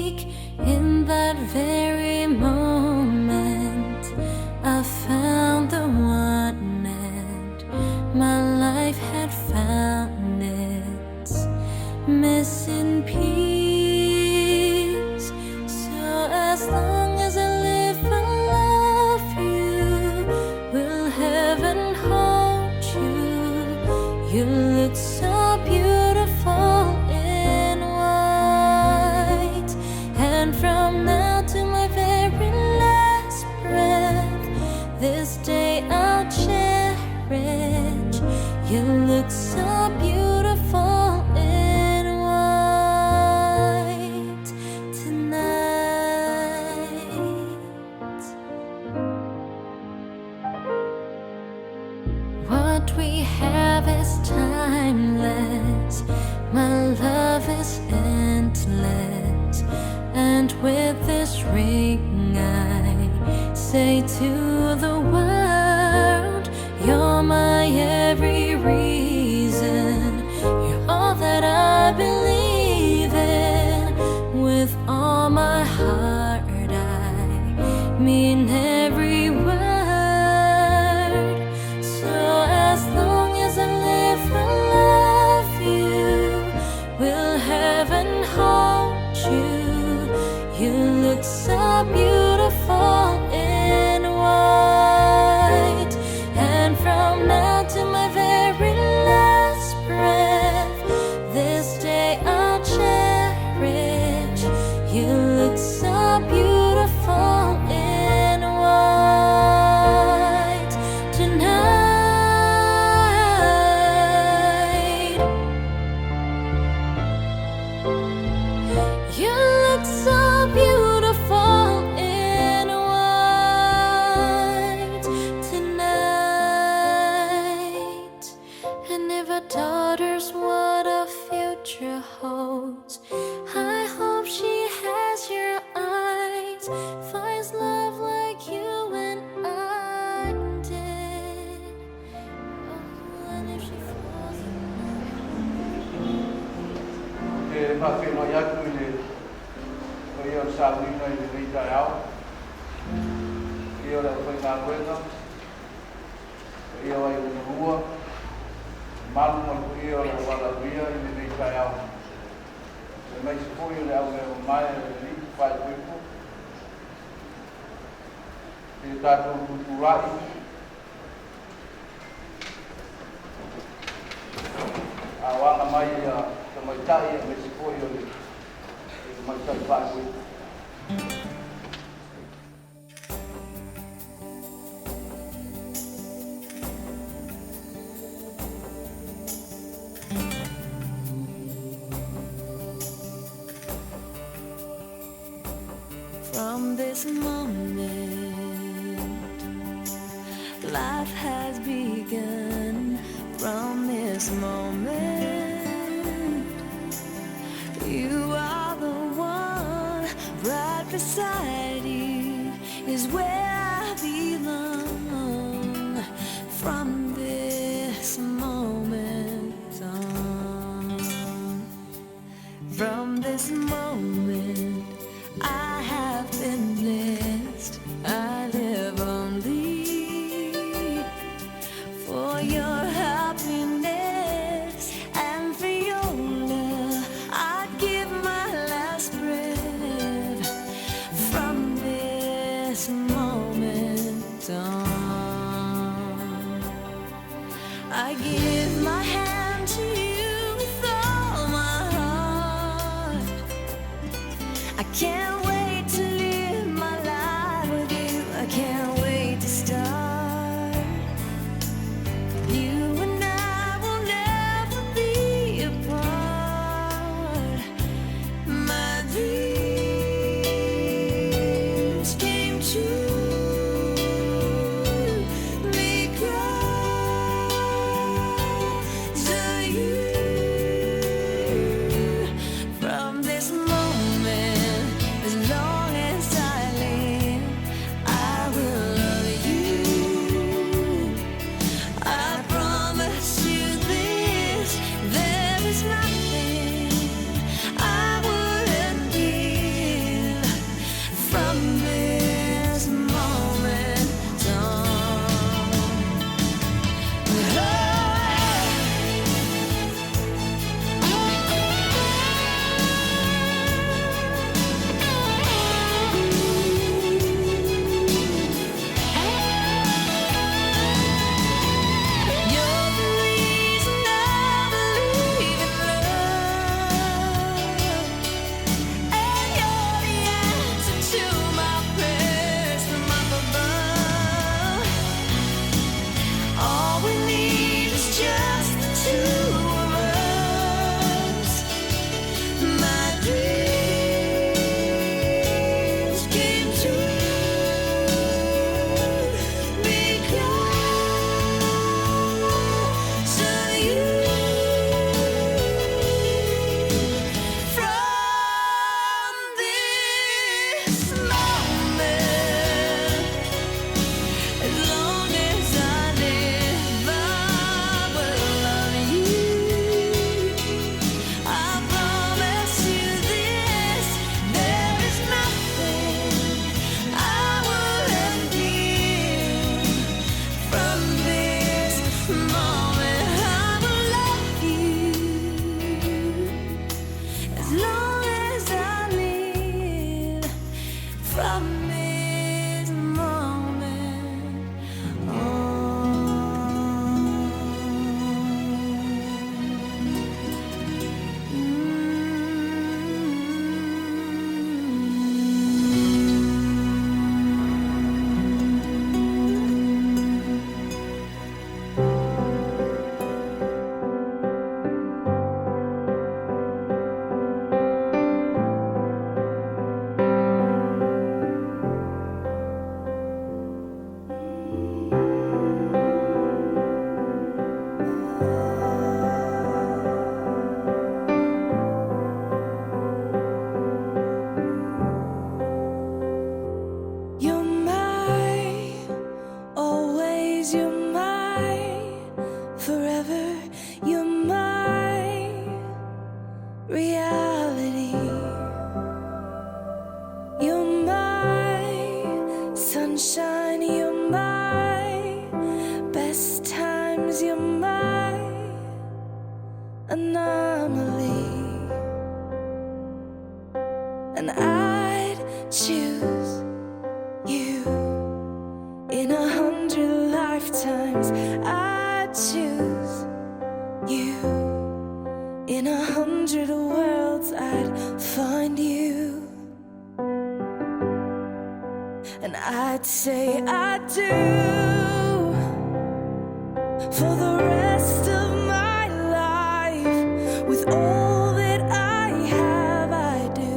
speak. In that very moment, I found the one, and my life had found its missing piece. So as long as I live, I love you. Will heaven hold you? You look so beautiful in white. And from now to my very last breath, this day I'll cherish. You look so beautiful in white tonight. What we have is timeless. My love is endless. And with this ring, I say to the world, you're my every reason. You're all that I believe in. With all my heart, I mean every word. So as long as I live, I love you. Will heaven hold you? You look so beautiful in white. And from now to my very last breath, this day I'll cherish. You look so beautiful in white tonight. You look so beautiful in white tonight. And if our daughter's what a future holds, I hope she has your eyes, finds love like you and I did. Oh, and if she falls in Te faafeiloai atu i le paia o le sauniga i lenei taeao, paia o le aufaigaluega, paia o aiga malua, mamalu ma le paia o le auvalaulia i lenei taeao, aemaise foi o le aumeamamae a le Alii faaipoipo. I le tatou tutulai a o aga mai ia tamaitai aemaise foi o le tamaitai faaipoipo. From this moment, life has begun. From this moment, you are the one. Right beside you is where I belong. From this moment on. From this moment, I have been blessed. I live only for your happiness and for your love. I'd give my last breath. From this moment on, I give my hand to you with all my heart. I can't wait to live my life with you. I can't wait to start. You and I will never be apart. My dreams came true because of you. From this moment, there's From this moment on. You're my always, you're my forever, you're my reality. You're my sunshine, you're my best times, you're my anomaly. And I'd choose you in 100 lifetimes. I'd choose you in 100 worlds. I'd find you. And I'd say I do for the rest of my life. With all that I have, I do.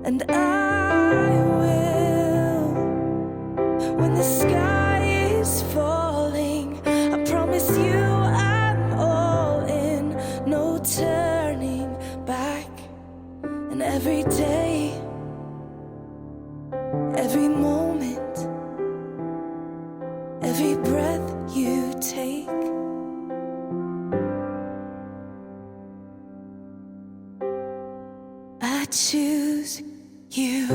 And I will. When the sky is falling, I promise you I'm all in. No turning back. And every day, every moment, every breath you take, I choose you.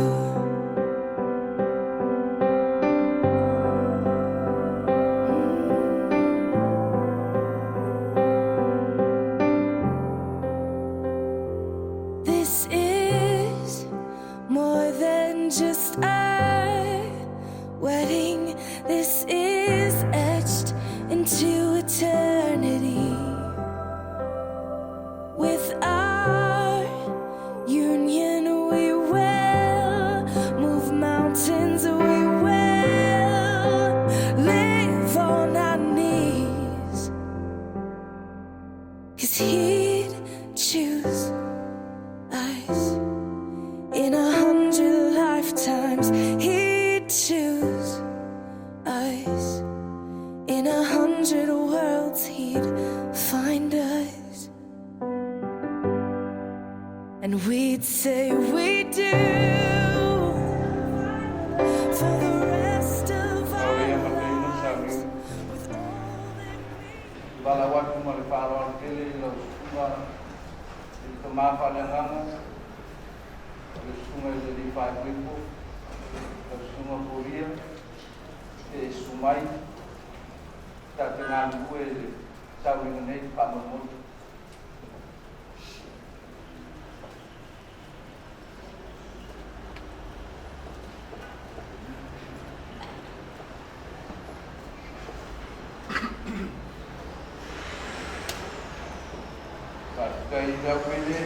This is more than just a wedding. This is etched into eternity. With our union, we will move mountains, we will live on our knees. 'Cause he'd choose us in 100 lifetimes. He'd choose us in 100 worlds. He'd find us. And we'd say we do for the rest of O our ia ma le lives. sauniga. With all that we Valaau atu ma le faaaloalo tele i lau susuga i le tamā faaleagaga, o le susuga i le alii faaipoipo, lau susuga Kolia, e susu mai, ta te galulue i le sauniga nei faamolemole. Faafetai i le au pele,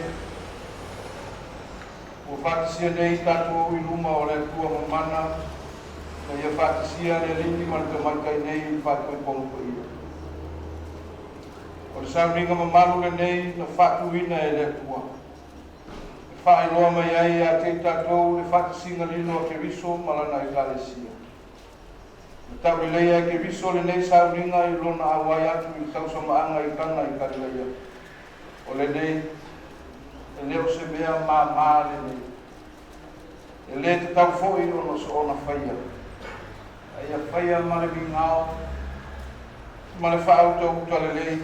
ua faatasia nei tatou i luma o le Atua mamana, na ia faatasia le alii ma le tamaitai nei i le faaipoipoga paia. O le sauniga mamalu lenei na faatuina e le Atua. E faailoa mai ai ia te i tatou le faatasiga lilo a Keriso ma lana Ekalesia. Na tauleleia e Keriso lenei sauniga i lona auai atu i le tausamaaga i Kana i Kalilaia. O lenei, e le o se mea māmā lenei. E lē tatau foi ona soona faia. A ia faia ma le migao, ma le faautaūta lelei,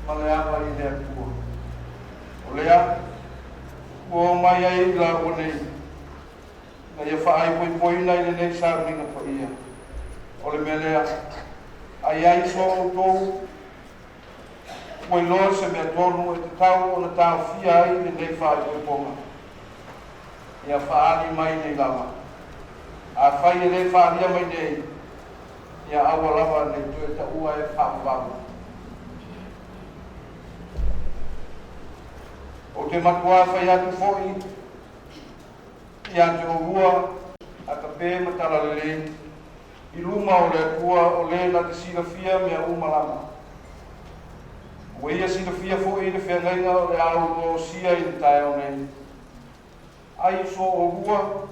ma le ava i le Atua. O lea, ua omai ai i laua nei, na ia faaaipoipoina i lenei sauniga paia. O le mea lea, a i ai so outou ua iloa se mea tonu e tatau ona taofia ai lenei faaipoipoga. Ia faaali mai nei lava. Afai e lē faalia mai nei, ia aua lava nei toe taua e faavavau. Ou te matuā fai atu foʻi iā te oulua Akape ma Talalelei i luma o le Atua o lē na te silafia mea uma lava. Ua ia silafia foʻi le feagaiga o le a oulua osia i le taeao nei. Ai so oulua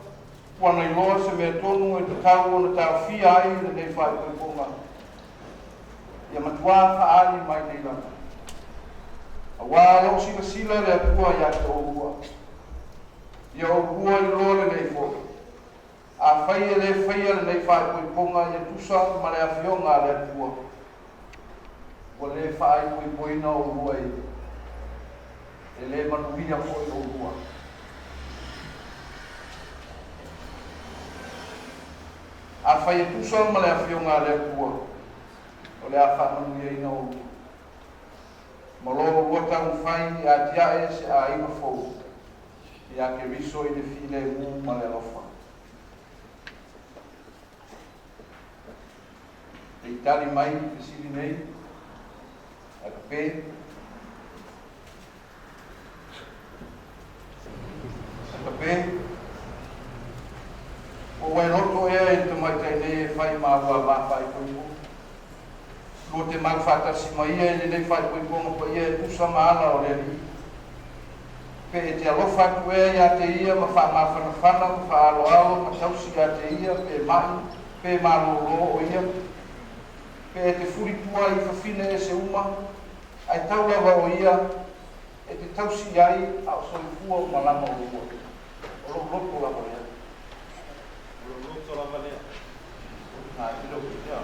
ua na iloa se mea tonu e tatau ona taofia ai lenei faaipoipoga. Ia matuā faaali mai nei lava. Auā o loo silasila le Atua iā te oulua. Ia oulua iloa lelei foʻi. Afai e lē faia lenei faaipoipoga ia tusa ma le afioga a le Atua, ua lē faaipoipoina oulua e Ia. E lē manuia foʻi oulua. Afai e tusa ma le afioga a le Atua, o le a faamanuiaina oulua. Ma lo oulua taumafai e atiae se aiga fou iā Keriso i le filemu ma le alofa. Se i tali mai i fesili nei, Agape. Agape. Po o ua e loto ea i le tamaitai nei e fai ma au avā faaipoipo? Lua te mau faatasi ma ia i lenei faaipoipoga paia e tusa ma ala o le Alii. Pe e te alofa atu ea iā te ia ma faamafanafana ma faaaloalo ma tausi iā te ia pe maʻi pe malōlō o ia, pe e te fuli tua i fafine ese uma, ae tau lava o ia e te tausi i ai a o soifua uma lama oulua. O lou loto lava lea. O lou loto lava lea. A e te loto ia.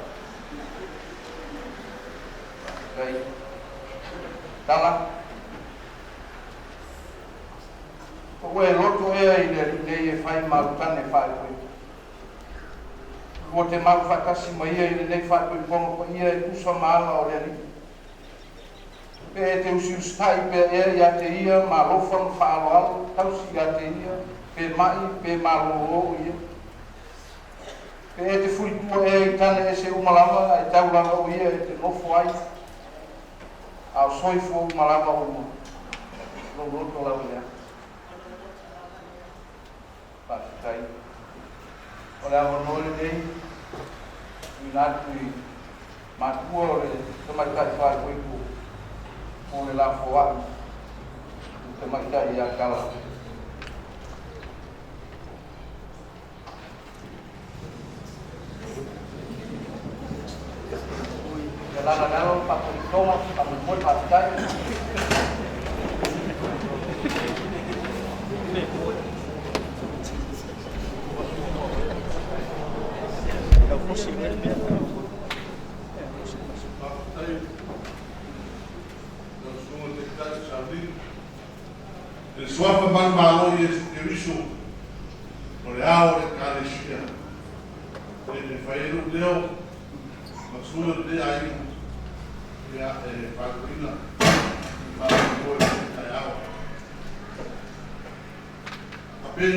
Faafetai. Tala. Po o ua e loto ea i le alii nei e fai ma au tane faaipoipo? Lua te mau faatasi ma ia i lenei faaipoipoga paia e tusa ma ala o le Alii. Pe e te usiusitai pea ea iā te ia ma alofa ma faaaloalo, tausi iā te ia, pe maʻi, pe malōlō o ia. Pe e te fulitua ea i tane ese uma lava ae tau lava o ia e te nofo ai, a o soifua uma lava oulua. Lou loto lava lea. Faafetai. O le avanoa lenei, tuuina atu i matua o le tamaitai faaipoipo mo le lafoai i le tamaitai ia Tala. Ia lala i lalo le faapotopotoga, faamoemoe, faafetai. Faafetai lau Susuga Taitai Charlene. I le Suafa manumalo o Iesu Keriso, o le ao o le Ekalesia, e le fai ai lou leo ma sui o lenei aiga, ia, e faatuina le faamoemoe o lenei taeao. Ape,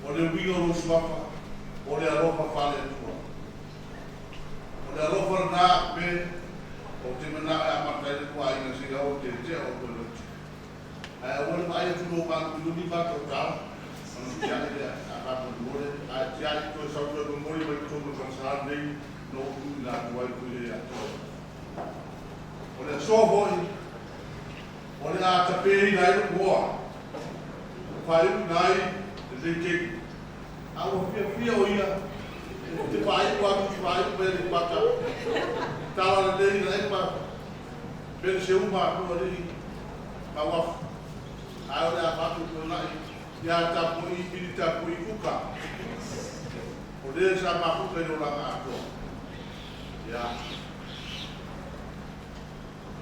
o le uiga o lou suafa, o le alofa faale-Atua. O le alofa lena, ape, ou te manao e amata ai le tuaiga seia oo i tetea o toe lotu. Ae aua le vaai atu lou malu i le 5 tautal ona tiai lea a faamolemole ae tiai toe sau toe momoli mai totonu o le falesa lenei na ou tuuina atu ai toe ia te oe. O le aso foi o le a tapeina ai lou moa e faaiuina ai lenei taimi. A ua fiafia o ia ou te faaiu atu i faaiu mai Aleipata tala lelei na epa Peleseuma atu alii ma uafu, ae o le a faatuatuanai ia tapuai pili tapuai uka o le sa mafuta i le olaga atoa. Ia,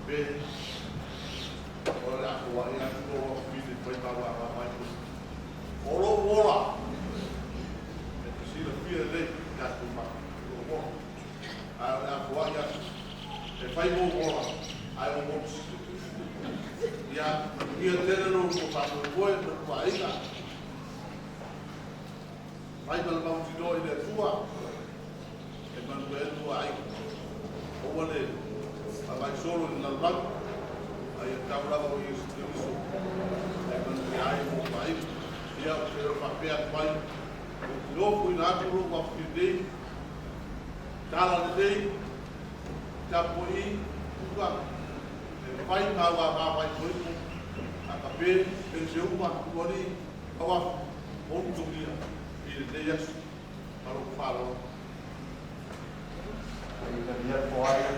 pe o le a foai atu lou afafine mai ma ua vaavaai foi. O lou ola, e te silafia lelei ia tou ma lou ola, ae o le a foai atu e fai mou ola, ae o motu. Ia, manuia tele lou lua faamoemoe ma lua aiga. Fai ma le mautinoa i le Atua e manuia ai lua aiga. Aua le vaavaai solo i le lalolagi, a ia tau lava o Iesu Keriso e manuia ai lua aiga. Ia, ou te faapea atu ai, ou te ofoina atu lou afi lenei, tala lelei, tapuai, uka, e fai ma ua vaavaikoiko, akape, peleseuma, ualii, auafu, o ulutogia i lenei aso. Ma lou faaaloalo. Ai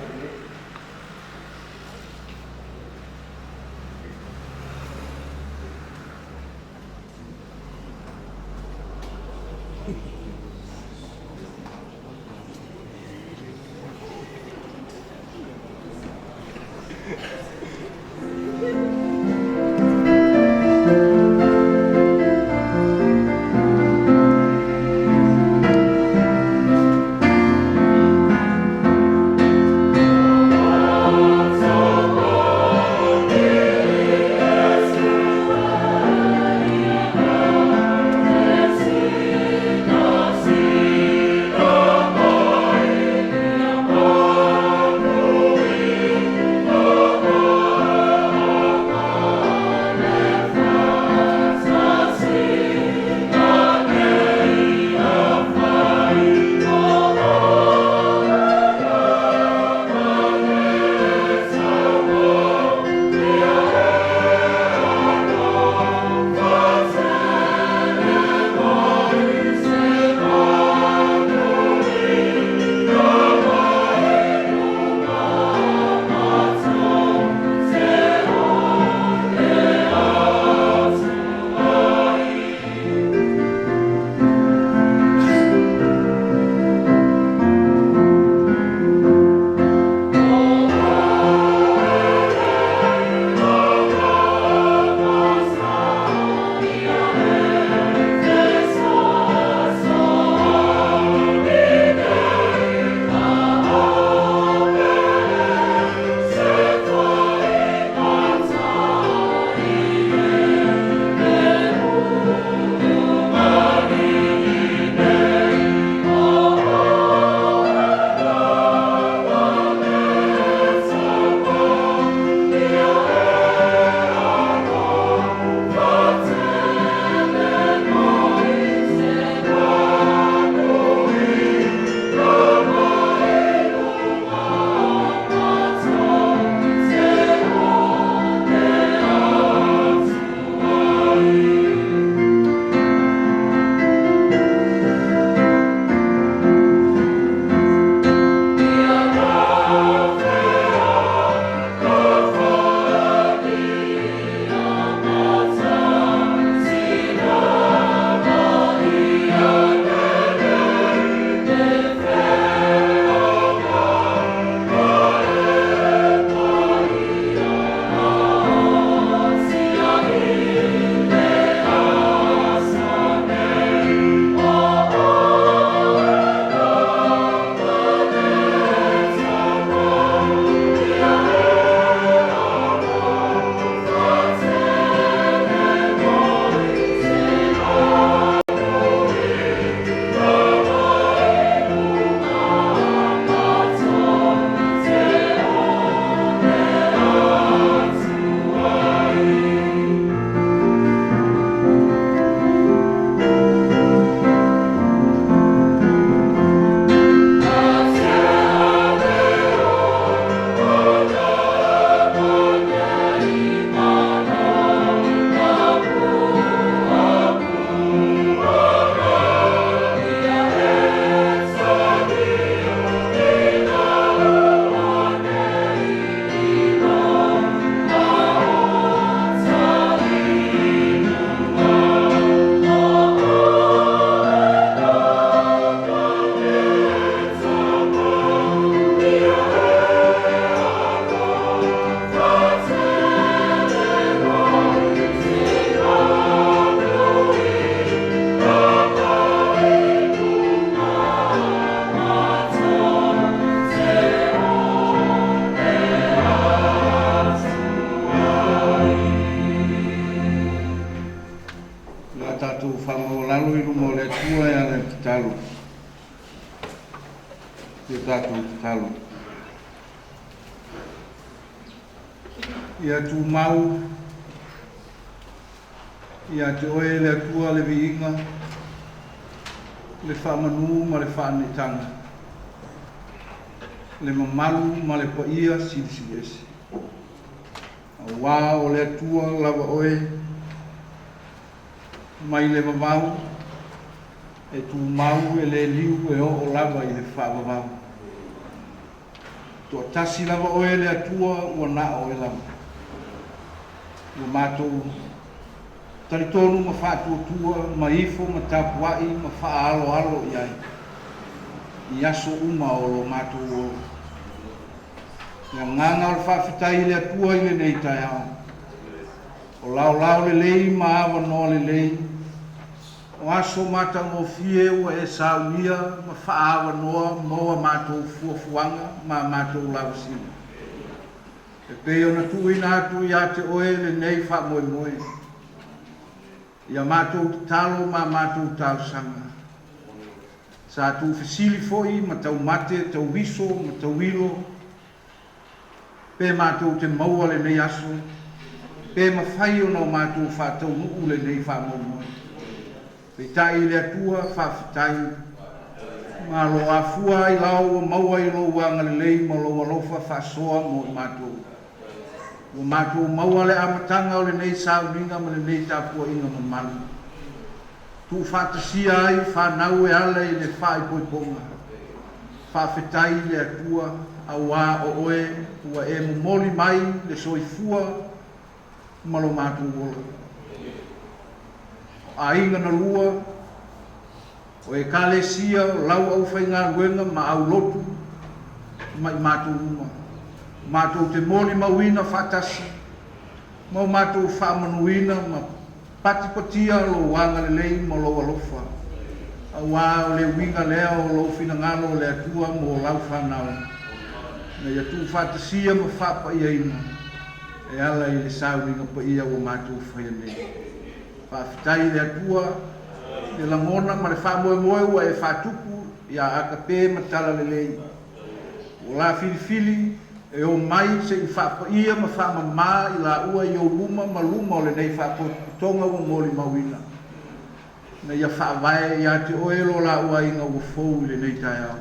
tatou faamaualalo i luma o le Atua e ala i le tatalo. Ia tatou tatalo. Ia tumau ia te oe le Atua le viiga, le faamanu ma le faaneetaga, le mamalu ma le paia silisiliese. Auā o le Atua lava oe mai le vavau, e tumau e le liu e oo lava i le faavavau. Toatasi lava oe le Atua ua na o oe lava. Ua matou talitonu ma faatuatua ma ifo ma tapuai ma faaaloalo i ai i aso uma o lo matou ola. Le agaga o le faafetai i le Atua i lenei taeao, o laolao lelei ma avanoa lelei, o aso matagofie ua e saunia ma faaavanoa mo a matou fuafuaga ma a matou lavasiga. E pei ona tuuina atu ia te oe lenei faamoemoe, i a matou tatalo ma a matou talosaga. Sa tuufesili foi ma taumate, tauiso ma tauilo, pe matou te maua lenei aso, pe mafai ona o matou faataunuu lenei faamoemoe. Peitai i le Atua, faafetai. Malo afua ai lao ua maua i lou agalelei ma lou alofa faasoa mo i matou. Ua matou maua le amataga o lenei sauniga ma lenei tapuaiga mamalu. Tuufaatasia ai fanau e ala i le faaipoipoga. Faafetai i le Atua, auā o Oe ua e momoli mai le soifua ma lo matou ola. O aiga na lua, o Ekalesia, o lau aufaigaluega ma aulotu ma i matou uma, matou te molimauina faatasi ma o matou faamanuina ma Patipatia lou agalelei ma lou alofa, auā o le uiga lea o lou finagalo o le Atua mo lau fanau, ina ia tuufaatasia ma faapaiaina e ala i le sauniga paia ua matou faia nei. Faafetai i le Atua i le lagona ma le faamoemoe ua e faatupu iā Akape ma Talalelei. Ua la filifili e o mai se i faapaia ma faamama i laua i ou luma ma luma o lenei faapotopotoga ua molimauina, ina ia faavae ia te oe lo laua aiga ua fou i lenei taeao.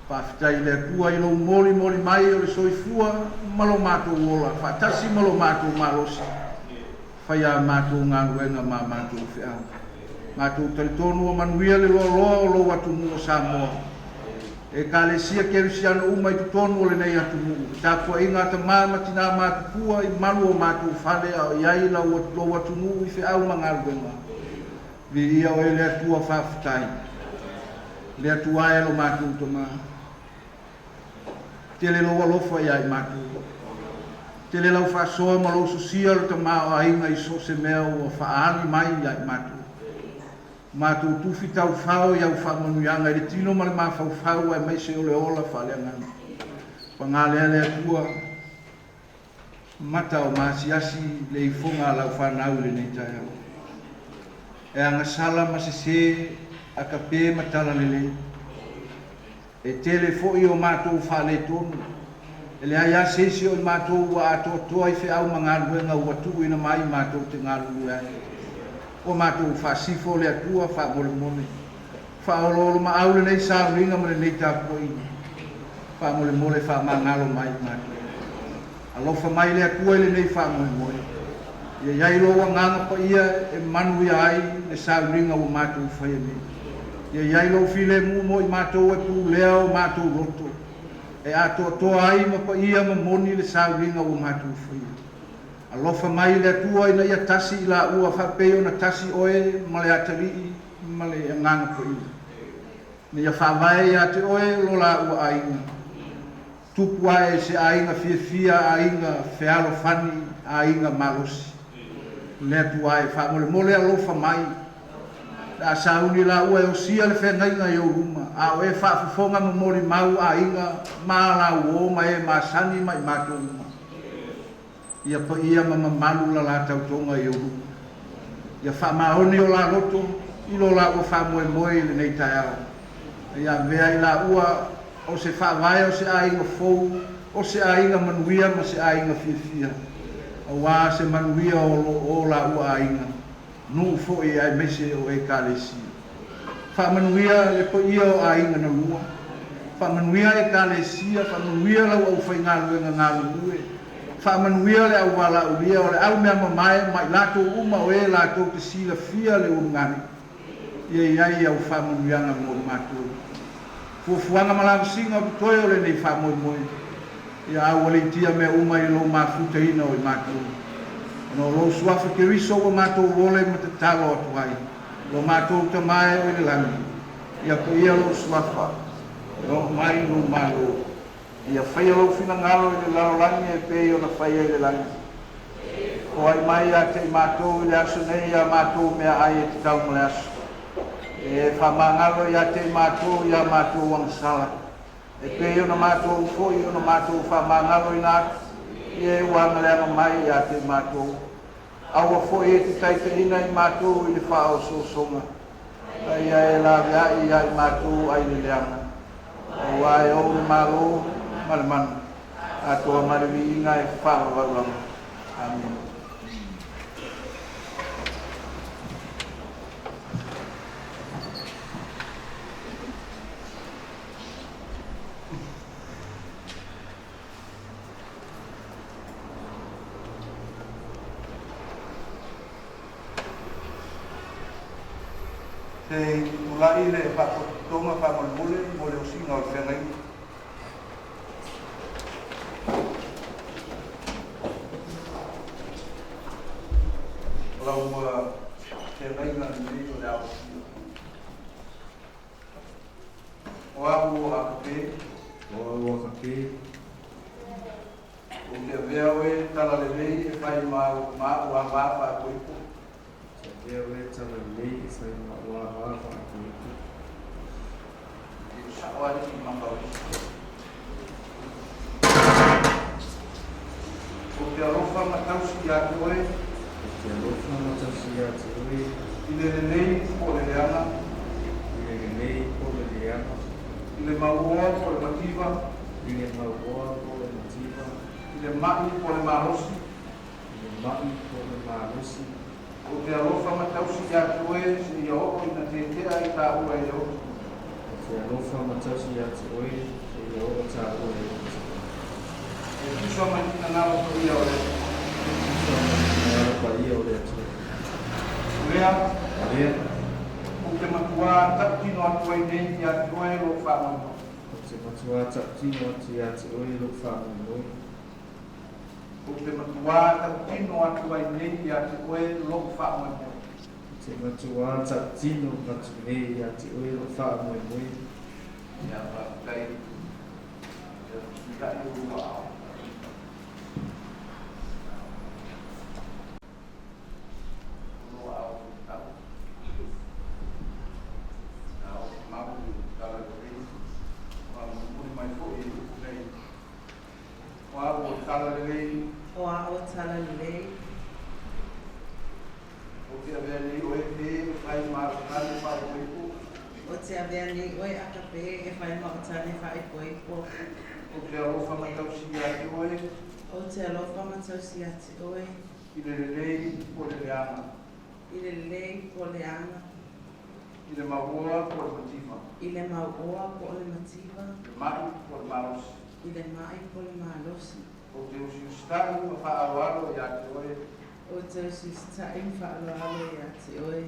Faafetai i le Atua i lou molimoli mai o le soifua ma lo matou ola faatasi ma lo matou malosi, faia a matou galuega ma a matou feau. Matou talitonu ua manuia le loaloa o lou atunuu o Samoa. Ekalesia Kerisiano uma i totonu o lenei atunuu, le tapuaiga a tama ma tina matutua i malu o matou fale a o i ai lou atunuu i feau ma galuega. Viia oe le Atua faafetai. Le Atua e lo matou tama. Tele lou alofa ia i matou. Tele lau faasoa ma lou sosia o le tamaoaiga i so o se mea ua faaali mai ia i matou. Matou tufi taufao i au faamanuiaga i le tino ma le mafaufau aemaise o le ola faaleagaga. Paga lea le Atua, mata o maasiasi le ifoga a lau fanau i lenei taeao. E agasala ma sese, akape ma talalelei. E tele foi o matou faaletonu. E leai lava se isi o i matou ua atoatoa i feau ma galuega ua tuuina mai matou te galulue ai. Ua matou faasifo le Atua faamolemole. Faaoloolomaau lenei sauniga ma lenei tapuaiga. Faamolemole faamagalo mai i matou. Alofa mai le Atua i lenei faamoemoe. Ia i ai lou Agaga Paia e manuia ai le sauniga ua matou faia nei. Ia i ai lou filemu mo i matou e pulea o matou loto, e atoatoa ai ma paia ma moni le sauniga ua matou faia. Alofa mai le Atua ina ia tasi i laua faapei ona tasi oe ma le Atalii ma le Agaga Paia. Ina ia faavae ia te oe lo laua aiga. Tupu ae se aiga fiafia, aiga fealofani, aiga malosi. Le Atua e faamolemole alofa mai. Le a sauni laua e osia le feagaiga i ou luma, a o e faafofoga ma molimau aiga ma lauo ma e masani ma i matou uma. Ia paia ma mamalu la la tautoga i ou luma. Ia faamaoni o la loto i lo laua faamoemoe i lenei taeao. Ia avea i laua o se faavae o se aiga fou, o se aiga manuia ma se aiga fiafia, auā se manuia o lo o laua aiga, nuu foi aemaise o Ekalesia. Faamanuia le paia o aiga na lua. Faamanuia Ekalesia, faamanuia lau aufaigaluega galulue, faamanuia le auvalaaulia o le au mea mamae ma i latou uma o e latou te silafia le ulugalii. Ia i ai au faamanuiaga mo i matou. Fuafuaga ma lavasiga o totoe o lenei faamoemoe, ia aualeitia mea uma i lou mafutaina o i matou. Ona o lou Suafa Keriso ua matou ole ma tatalo atu ai, lo matou Tama e o i le lagi, ia paia lou Suafa, ia oo mai lou Malo, ia faia lou finagalo i le lalolagi e pei ona faia i le lagi. Foai mai ia te i matou i le aso nei a matou meaai e tatau mo le aso. E faamagalo ia te i matou i a matou agasala, e pei ona matou foi ona matou faamagaloina atu i e ua agaleaga mai ia te i matou. Aua foi e te taitaiina i matou i le faaosoosoga, a ia e laveai ia i matou ai le leaga, auā e ou le Malo ma le mana, atoa ma le viiga e faavavau lava. Amene. Se i tulai le Faalapotopotoga faamolemole mo le osiga o le feagaiga. O lau feagaiga lenei o le aosia. O au o Akape. O au o Akape. Ou te avea oe talalelei e fai ma a'u ava faaipoipo. Ou te avea oe talalelei e fai ma a'u ava faaipoipo. E sa'o alii ma Paulisi. Ou te alofa ma tausi iā te oe. Ou te alofa ma tausi iā te oe. I le lelei po o le leaga. I le lelei po o le leaga. I le mauoa po o le mativa. I le mauoa po o le mativa. I le ma'i po o le malosi. I le ma'i po o le malosi. Ou te alofa ma tausi iā te oe seia oo ina tetea i tāua i le oti. Ou te alofa ma tausi iā te oe seia oo tāua i le oti. E tusa ma le finagalo paia o le Atua. E tusa ma le finagalo paia o le Atua. O lea. O lea. Ou te matuā tautino atu ai nei iā te oe lou faamoemoe. Ou te matuā tautino atu iā te oe lou faamoemoe. Ou te matuā tautino atu ai nei ia te oe lou faamoemoe. Ou te matuā tautino atu nei ia te oe lou faamoemoe. Ia, faafetai ia fesuia'i o lua ao. O lua ao tau. A o mau i tala lelei. Faamulimuli mai foi i upu nei. O a'u o Talalelei. O a'u o Talalelei. Ou te avea nei oe pe e fai ma a'u tane faaipoipo. Ou te avea nei oe Akape e fai ma a'u tane faaipoipo. Ou te alofa ma tausi ia te oe. Ou te alofa ma tausi ia te oe. I le lelei po o le leaga. I le lelei po o le leaga. I le mauoa po o le mativa. I le mauoa po o le mativa. I le ma'i po o le malosi. I le ma'i po o le malosi. Ou te usiusita'i ma faaaloalo ia te oe. Ou te usiusita'i ma faaaloalo ia te oe.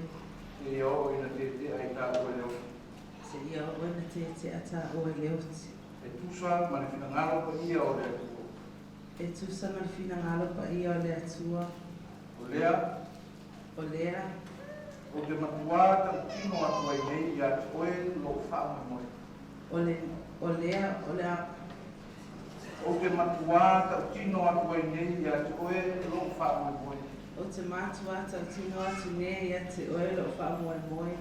Seia oo ina tetea i tāua i le oti. Seia oo ina tetea tāua i le oti. E tusa ma le finagalo paia o le Atua. E tusa ma le finagalo paia o le Atua. O lea. O lea. Ou te matuā tautino atu ai nei ia te oe lou faamoemoe. O le, o lea, o le a. Ou te matuā tautino atu ai nei ia te oe lou faamoemoe. Ou te matuā tautino atu nei ia te oe lou faamoemoe.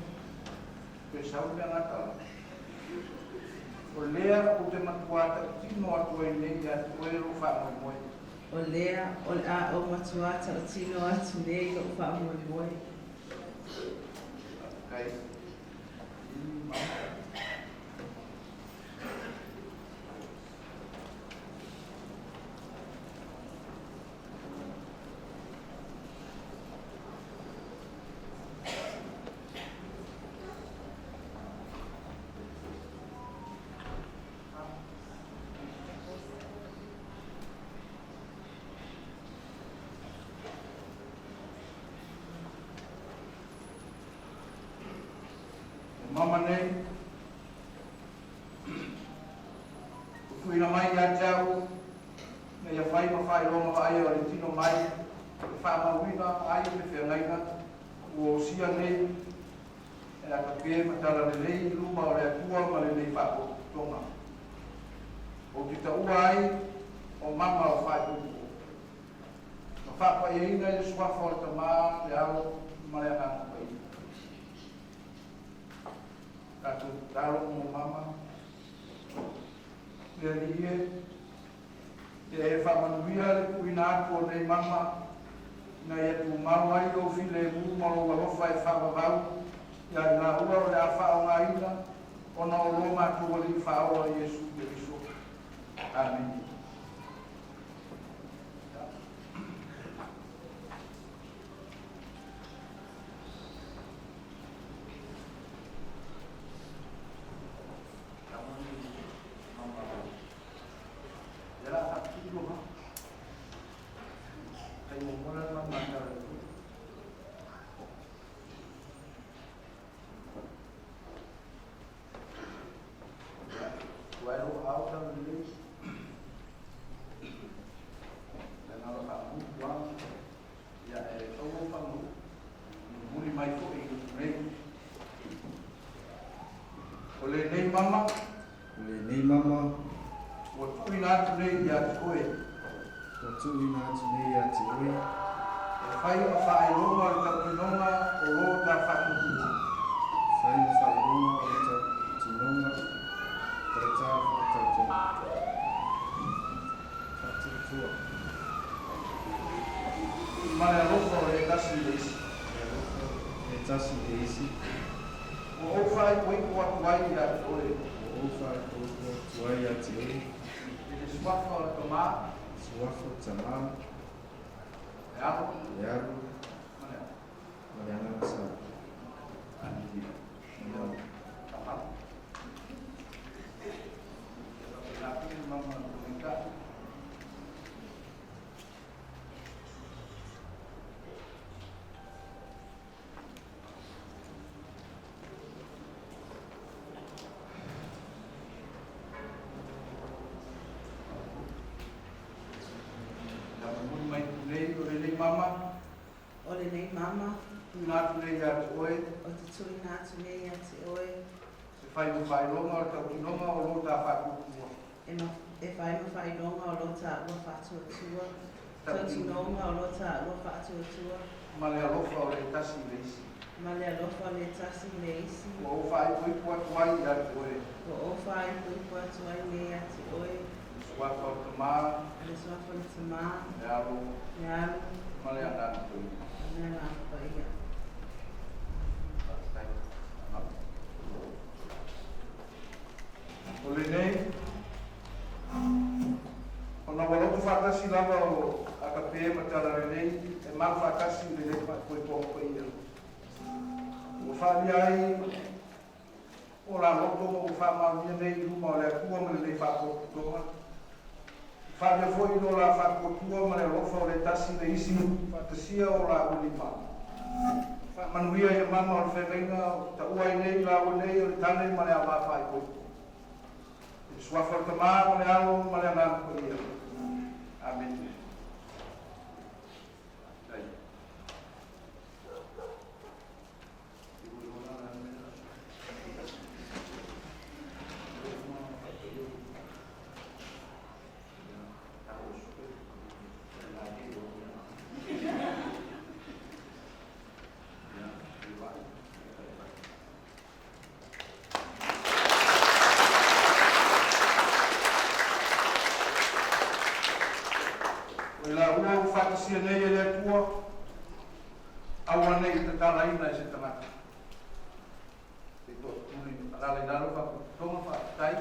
Toe sau mea gatala. O lea ou te matuā tautino atu ai nei ia te oe lou faamoemoe. O lea, o le a ou matuā tautino atu nei lou faamoemoe. Faafetai. O mama nei, ua tuuina mai ia te au, ina ia fai ma faailoga vaaia o le tino mai, e faamauina ai le feagaiga ua osia nei e Akape ma Talalelei i luma o le Atua ma lenei faapotopotoga. Ou te taua ai o mama o faaipoipo, ma faapaiaina i le suafa o le Tama, le Alo ma le Agaga Paia. Tatou tatalo mo mama, le Alii e, ia e faamanuia le tuuina atu o nei mama, ina ia tumau ai lou filemu ma lou alofa e faavavau ia i laua o le a faaaogaina ona o lo matou Alii Faaola Iesu Keriso. Amene. O lenei mama. O lenei mama. Ua tuuina atu nei ia te oe. Ua tuuina atu nei ia te oe. E fai ma faailoga o le tautinoga o lo ta faatuatua. E fai ma faailoga o le tautinoga o le ta faatuatua. Ma le alofa o le tasi i le isi. Le alofa o le tasi i le isi. Ua ou faaipoipo atu ai ia te oe. Ua ou faaipoipo atu ai ia te oe. I le suafa o le Tama. Suafa o le Tama. Le Alo. Le Alo. Ma le Agaga. Ma le Agaga Sa. Amene. Mama. O lenei mama. Tuuina atu nei ia te oe. Ou te tuuina atu nei ia te oe. E fai ma faailoga o le tautinoga o lo ta faatuatua. E fai ma faailoga o lo taua faatuatua. Tautinoga o lo taua faatuatua. Ma le alofa o le tasi i le isi. Ma le alofa o le tasi i le isi. Ua ou faaipoipo atu ai ia te oe. Ua ou faaipoipo atu ai nei ia te oe. Le suafa o le Tama. Le suafa o le Tama. Le Alo. Le Alo. Ma le Agaga Paia. Ma le Agaga Paia. Faafetai. O lenei, ona ua loto faatasi lava o Akape ma Talalelei e mau faatasi i lenei faafoefoega paia. Ua faaalia ai o la loto ma ua faamaonia nei i luma o le Atua ma lenei faapotopotoga. Ua faaalia foi lo la faatuatua ma le alofa o le tasi le isi faatasia o laua lima. Faamanuia ia mama o le feagaiga o taua ai nei laua nei o le tane ma le ava faaipoipo. I le suafa o le Tama ma le Alo ma le Agaga Paia. Amene. Faafetai. le i tatalaina e se tagata. Se i tootuli alala i lalo faapotopotoga faafetai.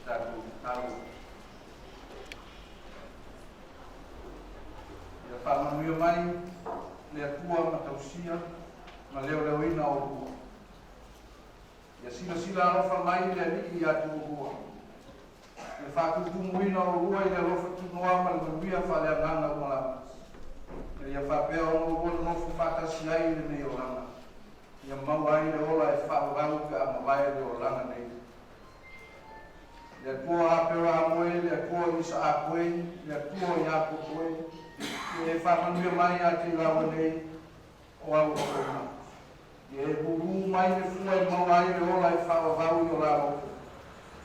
Tatou tatalo. Ia faamanuia mai le Atua ma tausia ma leoleoina oulua. Ia silasila alofa mai le Alii ia te oulua. Ia faatutumuina oulua i le alofa tunoa ma le manuia faaleagaga uma lava. Ina ia faapea ona oulua nonofo faatasi ai i lenei olaga. Ia maua ai le ola e faavavau pe a mavae le olaga nei. Le Atua o Aperahamo e, le Atua o Isaako e, le Atua o Iakopo e, ia e faamanuia mai ia te i laua nei o au auauna. Ia e lūlū mai le fua e maua ai le ola e faavavau i o la loto,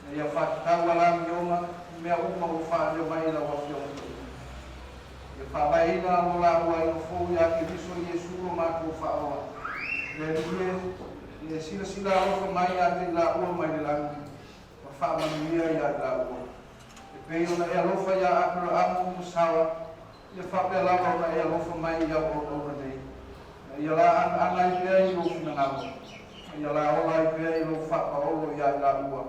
ina ia faatatau a lamioga i mea uma ua faaalia mai i lau Afioga Paia. Ia faavaeina lo lāua aiga fou iā Keriso Iesu lo matou Faaola. Le Alii e, ia e silasila alofa mai iā te i laua mai le lagi, ma faamanuia iā i laua. E pei ona e alofa iā Aperaamu ma Sara, ia faapea lava ona e alofa mai i au auauna nei, ina ia la anaana ai pea i lou finagalo, ma ia la ola ai pea i lou faapaolo iā i laua,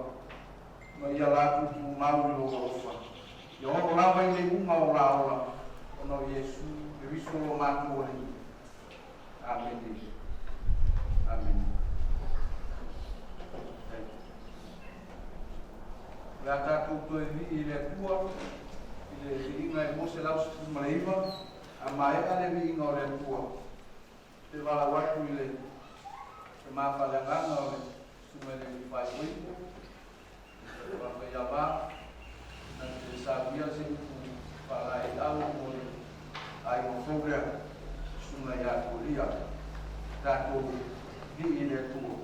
ma ia la tuutuumau i lou alofa. Ia oo lava i le iuga o la ola, ona o Iesu Keriso lo matou Alii. Amene. Amene. O le a tatou toe vii i le Atua i le viiga e 219, a maea le viiga o le Atua, te valaau atu i le tama faaleagaga o le Susuga i le Alii Faaipoipo, le Faiava, na te saunia se upu faalaeiau mo le aiga fou lea, Susuga ia Kolia. Tatou vii i le Atua.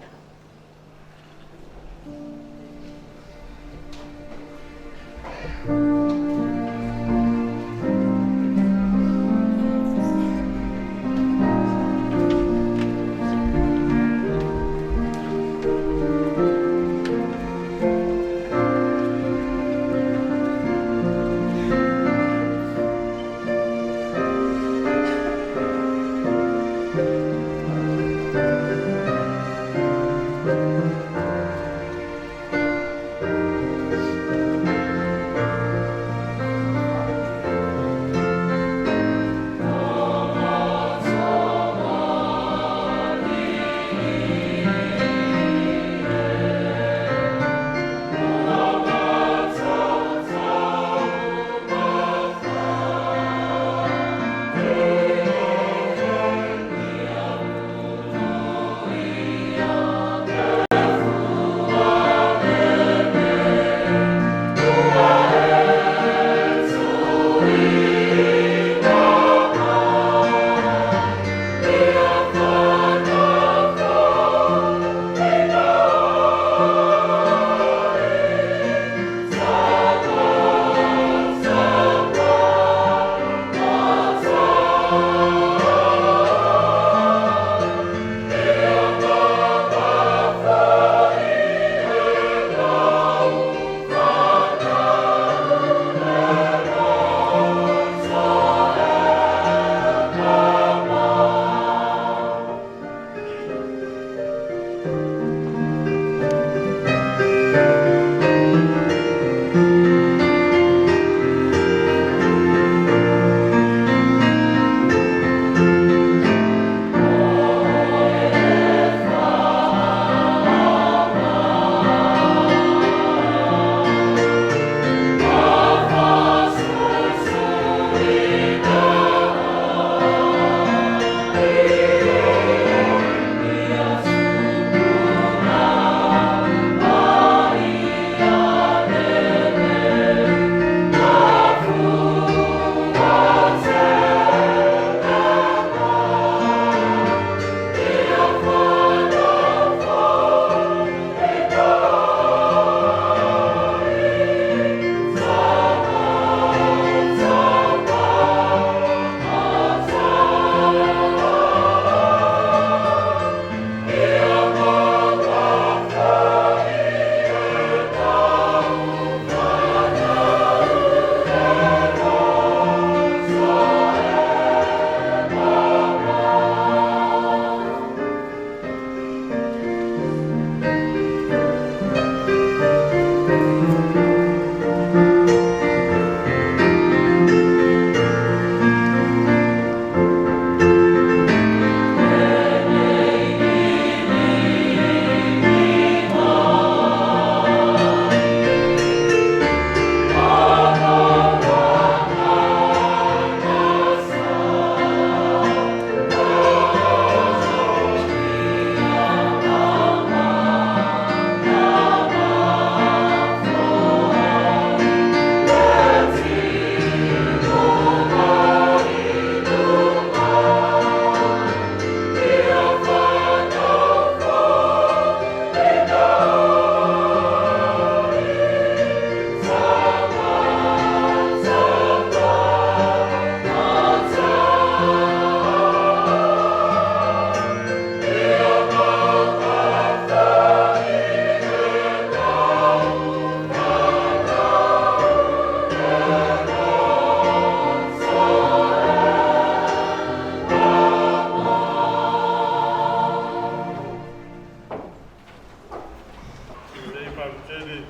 faafetele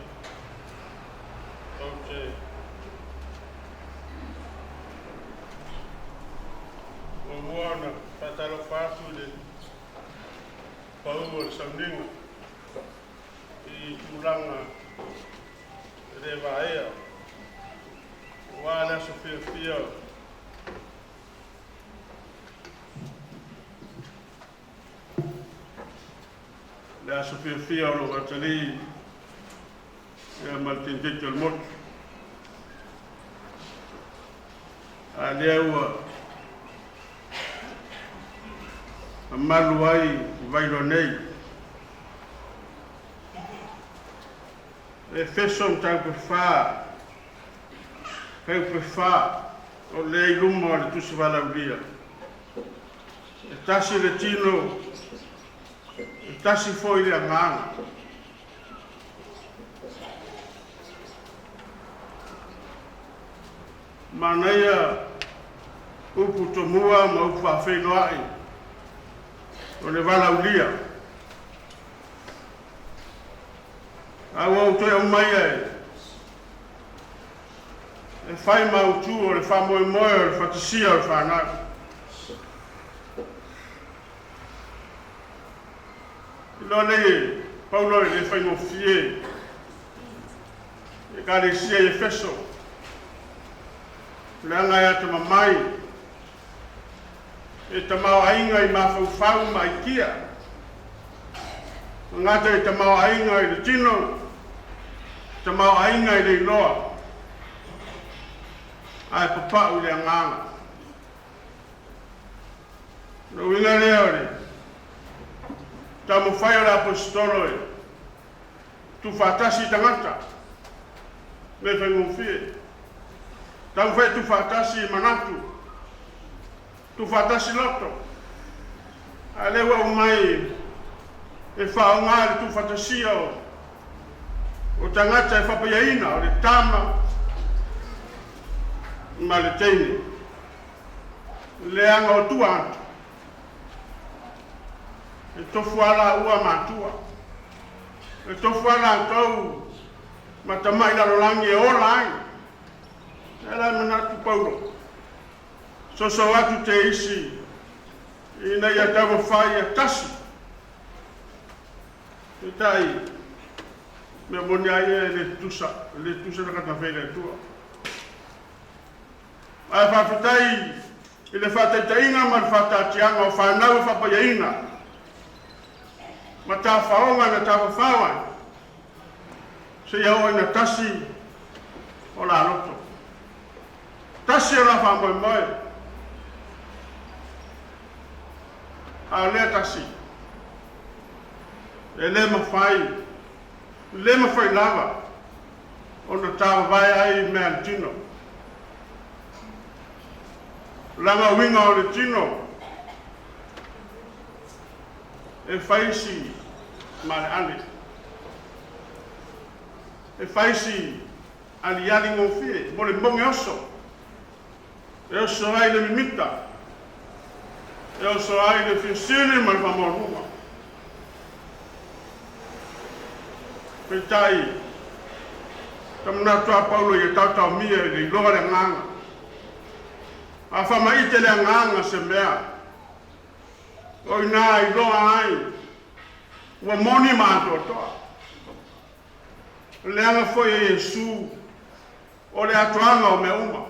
ou te muamua ona faatalofa atu i le pau o le sauniga i tulaga e le vaea aua le aso fiafia Le aso fiafia o lou atalii ia ma le tinititi o le motu. A lea ua mamalu ai Vailoa nei. E Efeso mataupu 4, fuaiupu 4, o lea i luma o le Tusi Valaulia. E tasi le tino, e tasi foi le agaga. Manaia upu tomua ma upu faafeiloai o le valaulia. A ua ou toe aumaia e fai ma autu o le faamoemoe o le fatasia o le fanau. Iloa nei e Paulo e le faigofie i Ekalesia i Efeso, leaga e atamamai, e tamaoaiga i mafaufau ma aikia, gata i tamaoaiga i le tino, tamaoaiga i le iloa, ae papau i le agaga. O le uiga lea o le taumafai o le Aposetolo e tuufaatasi i tagata, le faigofie. Taumafai e tuufaatasi i manatu, tuufaatasi loto. A lea ua aumai e faaaoga le tuufaatasia o tagata e faapaiaina, o le tama ma le teine. Leaga o tua atu, e tofu lava laua matua, e tofu lava latou ma tamai lalolagi e ola ai. Lea la e manatu Paulo, soso atu te isi ina ia taumafai ia tasi. Peitai, mea moni lava ia e le tutusa, e le tutusa tagata fai le Atua. Ae faafetai i le faataitaiga ma le faataatiaga o fanau e faapaiaina ma tafaoga na tafafao ai seia oo ina tasi o la loto, tasi o la faamoemoe, a o lea tasi e le mafai, le mafai lava ona tavavae ai i mea a le tino. Leaga uiga o le tino e fai si maleale, e fai si aliali gofie mo le moge oso, e oso ai le mimita, e oso ai le fiusili ma le faamaualuga. Peitai, ka manatu a Paulo ia taotaomia i le iloa le agaga. A faamaite le agaga se mea, o i ina iloa ai ua moni ma atoatoa. Leaga foi e Iesu o le atoaga o mea uma.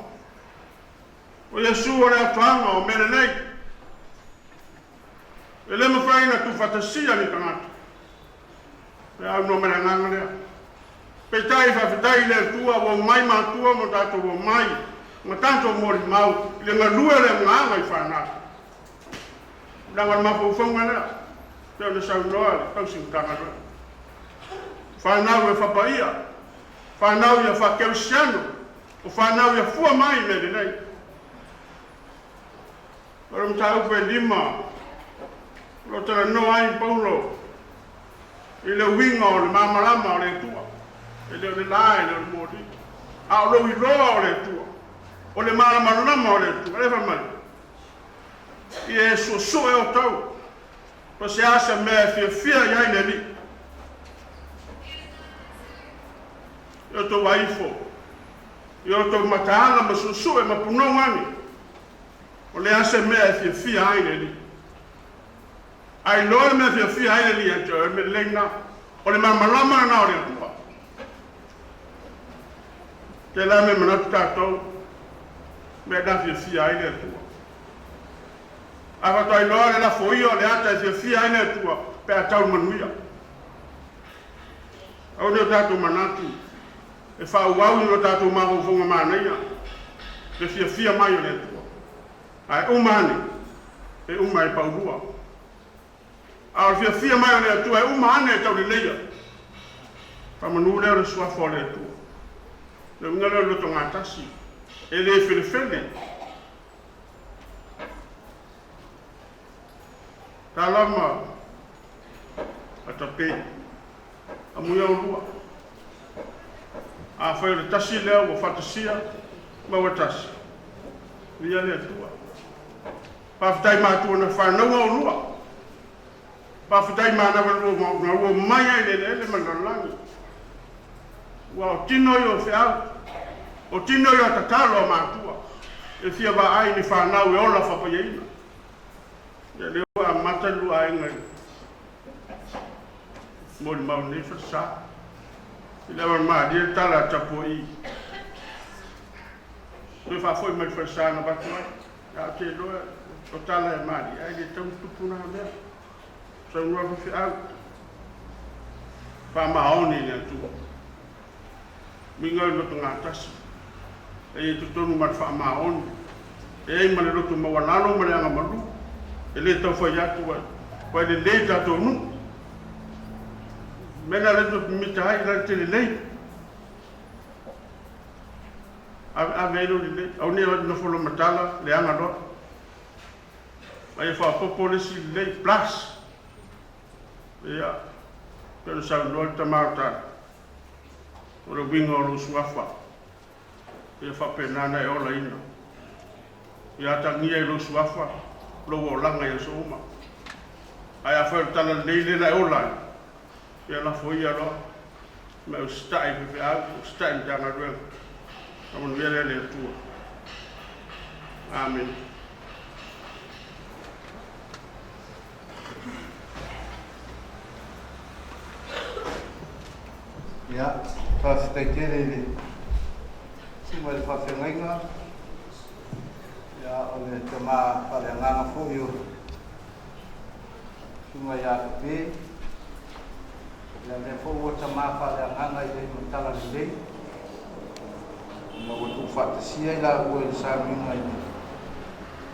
O Iesu o le atoaga o mea lelei. E le mafai ona tuufaatasia ni tagata pe a aunoa ma le agaga lea. Peitai, faafetai i le Atua ua omai matua ma tatou omai ma tatou molimau i le galue o le agaga i fanau. Leaga o le mafaufauga lea, pei ona saunoa le tausi Matagaluega. Fanau e fapaia, fanau ia faakerisiano, o fanau ia fua mai i mea lelei. O le mataupu e lima o lo o talanoa ai Paulo i le uiga o le malamalama o le Atua, e le o le la, e le o le moli, a o lou iloa o le Atua, o le malamalama o le Atua. Lea fai mai, Ia e suesue outou, po o se a se mea e fiafia i ai le Alii. I o outou vaai ifo i o outou mataala ma su'esu'e ma punou ane, o le a se mea e fiafia ai le Alii. A iloa le mea fiafia ai le Alii ia te oe, o le mea lelei lena. O le malamalama lena o le Atua. Tele lava mea e manatu tatou, mea na fiafia ai le Atua. A faatoa iloa le lafoia o le ata e fiafia ai le Atua pe a tau le manuia. Aua ne i o tatou manatu e faaauau i o tatou mafaufauga manaia le fiafia mai o le Atua. Ae uma ane, e uma e paulua. A o le fiafia mai o le Atua e uma ane e tauleleia. Faamanu lea o le Suafa o le Atua. Le uiga lea o le lotogatasi, e le felefele. Tala ma atape, amuia olua. Afai o le tasi lea ua faatasia ma ua tasi, viia le Atua. Faafetai matua na fanaua olua. Faafetai manava na ua mai ai le eleele ma le lalolagi. Ua o tino ia o feau, o tino ia o tatalo a matua e fia vaai ni fanau e ola faapaiaina. Ia lea ua amata le lua aiga i molimau nei falesa. I le ava malie le tala a Tapua'i. Toe faafoi mai le falesa na avatu ai. Ae ou te iloa o tala e malie ae le tatau ona tupu na mea. Saunoa faifeau. Faamaoni i le Atua. Uiga o le loto gatasi. E i ai totonu ma le faamaoni. E i ai ma le loto maualalo ma le agamalu. E le tau fai atu ai. Ua lelei tatou nuu. Mea la lea toe mimita ai la te lelei. Ave ave ai lou lelei. Aua ne i nofo loa matala, leaga loa. A ia faaopoopo le isi lelei, plus. Ia, pei ona saunoa le tama o Tala, o le uiga o lou suafa, ia faapena ona e olaina. Ia atagia i lou suafa lou olaga i aso uma. Ae afai o le tala lelei lea na e ola ai, ia lafo ia loa ma e usitai i faifeau, usitai i Matagaluega. Faamanuia lea le Atua. Amene. Ia, faafetai tele i le susuga i le faafeagaiga, ia, o le tama faaleagaga foi o susuga ia Kape, ia lea foi ua tama faaleagaga i ai ma tala lelei, ina ua tuufaatasia i laua i le sauniga i le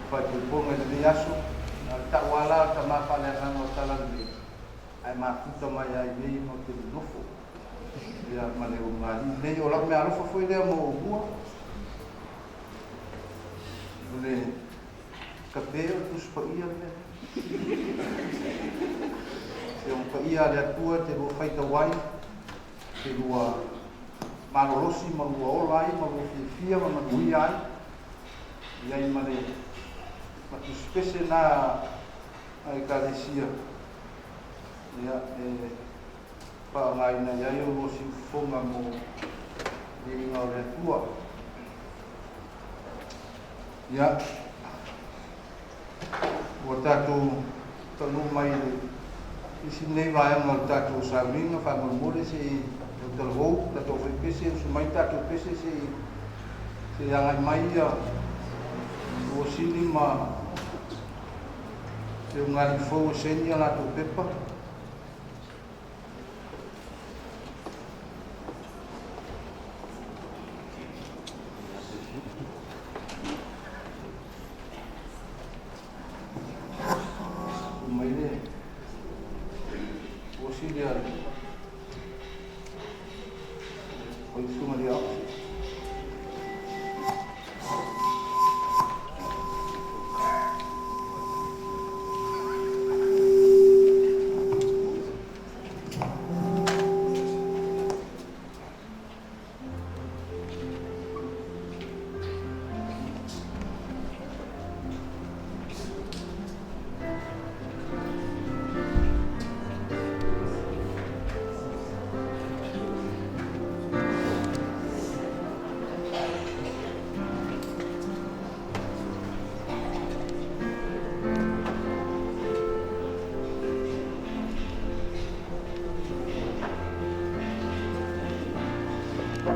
faaipoipoga i lenei aso, na o le tau lava la o le tama faaleagaga o tala lelei, ae mafuta mai lava i inei ma ou te nonofo ia ma le ulugalii lenei. O lau meaalofa foi lea mo oulua, o le kape o le Tusi Paia le mea lea. Afioga Paia a le Atua te lua faitau ai, te lua malolosi ma lua ola ai ma lua fiafia ma manuia ai, i ai ma le ma tusipese na a Ekalesia ia e faaaogaina i ai o lua siufofoga mo viiga o le Atua. Ia, ua tatou taunuu mai i le isi lenei vaega o le tatou sauniga, faamolemole se i tautalavou tatou faipese, usu mai tatou pese se i se i agai mai ia Luosili ma le ulugalii fou e saini a latou pepa. Mai le Luosili a le o le susuga i le Aosi. Ua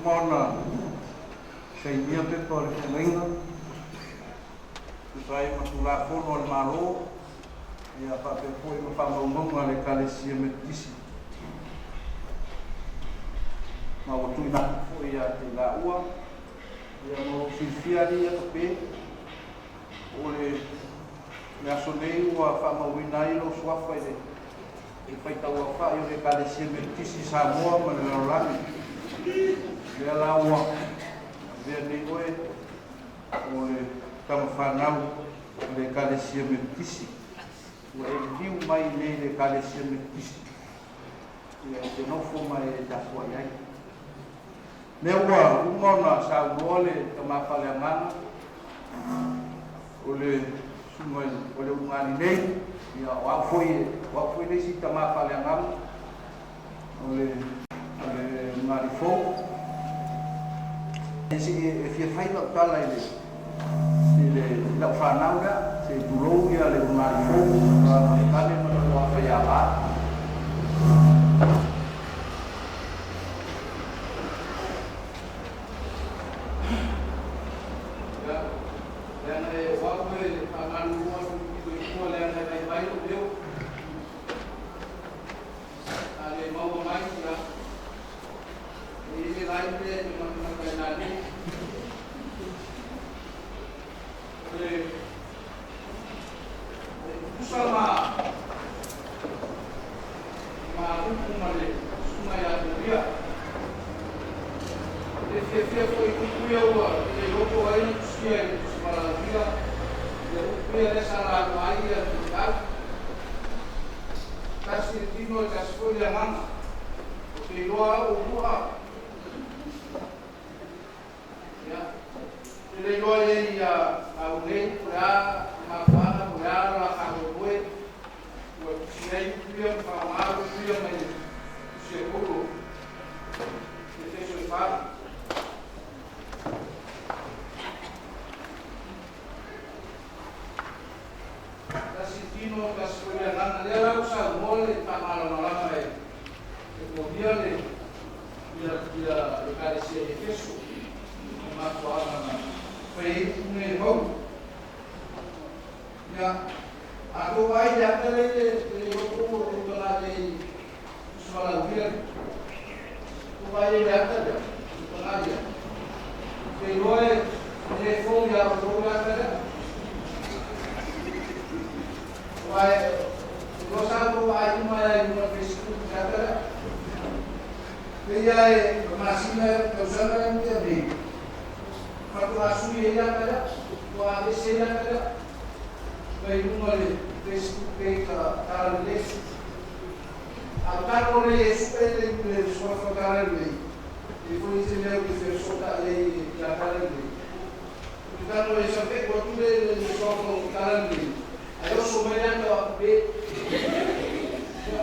uma ona sainia pepa o le feagaiga tusa ai ma Tulafono a le Malo ia faapea foi ma faamaumauga a le Ekalesia Metotisi. Ma ua tuuina atu foi ia te i laua, ia mo lou silafia alii ia Tope. O le le aso nei ua faamauina ai lou suafa i le i le faitauaofa'i o le Ekalesia Metotisi i Samoa ma le lalolagi. Lea la ua avea nei oe o le tama fanau a le Ekalesia Metotisi. Ua e liliu mai iinei i le Ekalesia Metotisi, ia e te nofo ma e tapuai ai. Lea ua uma ona saunoa le tama faaleagaga o le susuga o le ulugalii nei, ia o au foi, o au foi le isi tama faaleagaga o le o le ulugalii fou. Se i e fia fai lau tala i le i le lau fanau lea, se i tulou ia le ulugalii fou, le tane ma lou afa ia Va. Ia, leaga e o au e faamalulu atu i pito i tua leaga e vaivai lou leo. A le maua mai, ia, e i ai le line lea e te matamata ai nanei. O le e tutusa ma ma upu ma le susuga ia Toria. E fiafia foi i upu ia ua le iloa po o ai na tusia i le Tusi Valaaulia, ia upu ia lea sa lauga ai ia Timoteau. Tasi le tino e tasi foi le agaga. Ou te iloa au o mua. Ia, ou te le iloa i ai ia au nei po o le a le mafuaaga po o le a lo la faamoemoe ua tusi ai upu ia ma faaaoga upu ia mai le tusi a Paulo i Efeso e 4. Tasi le tino, tasi foi le agaga. Lea la ua saunoa le faamalamalama e molia le ia ia Ekalesia i Efeso i mafuaaga na fai ai upu nei e Paulo. Ia, a tou vaai i le ata lea i le le iloa po ua tou taga i ai i Tusi Valaaulia le tou vaai ai i le ata lea, tou taga i ai. Ou te iloa e le fou ia outou le ata lea. Aua e iloa sa outou vaai uma ai i luga o le Facebook i le ata lea. Pei lava e masina tausaga lea na tea nei, faatoa sui ai le ata lea, faatoa aveese ai le ata lea mai luga o le Facebook page a Talalelei. A o tatou nei e sue le le suafa Talalelei, e foi se mea ou te fesotai ai ia Talalelei. Ou te tago e sape'u atu le le suafa o Talalelei, ae oso mai le ata o Ape. Ia,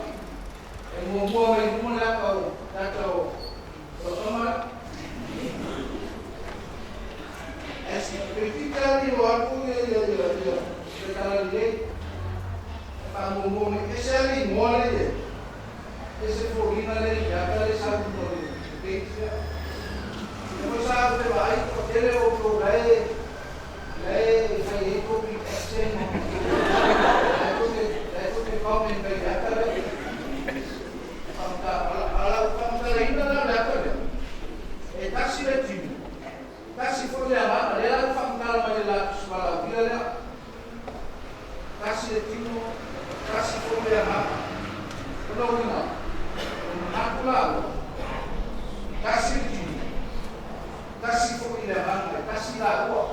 e muamua mai i luma le ata o le ata o o tama lea. Ae toeitiiti lava lilo atu ia ia ia ia le Talalelei. E faamuamua mai, ese lava le igoa lea i ai. Ese foliga lea i le ata lea e sau i luga o le page lea. Lea foi sa ou fevaai toatele o outou la e la e fai ai tou reaction la e tou te la e tou te comment ai i le ata lea. Faamata a lau faamatalaina la o le ata lea, e tasi le tino, tasi foi le agaga. Lea la ua faamatala mai le la Tusi Valaaulia lea. Tasi le tino, tasi foi le agaga. O lona uiga, o le manatu laua, tasi le tino, tasi foi le agaga, e tasi laua.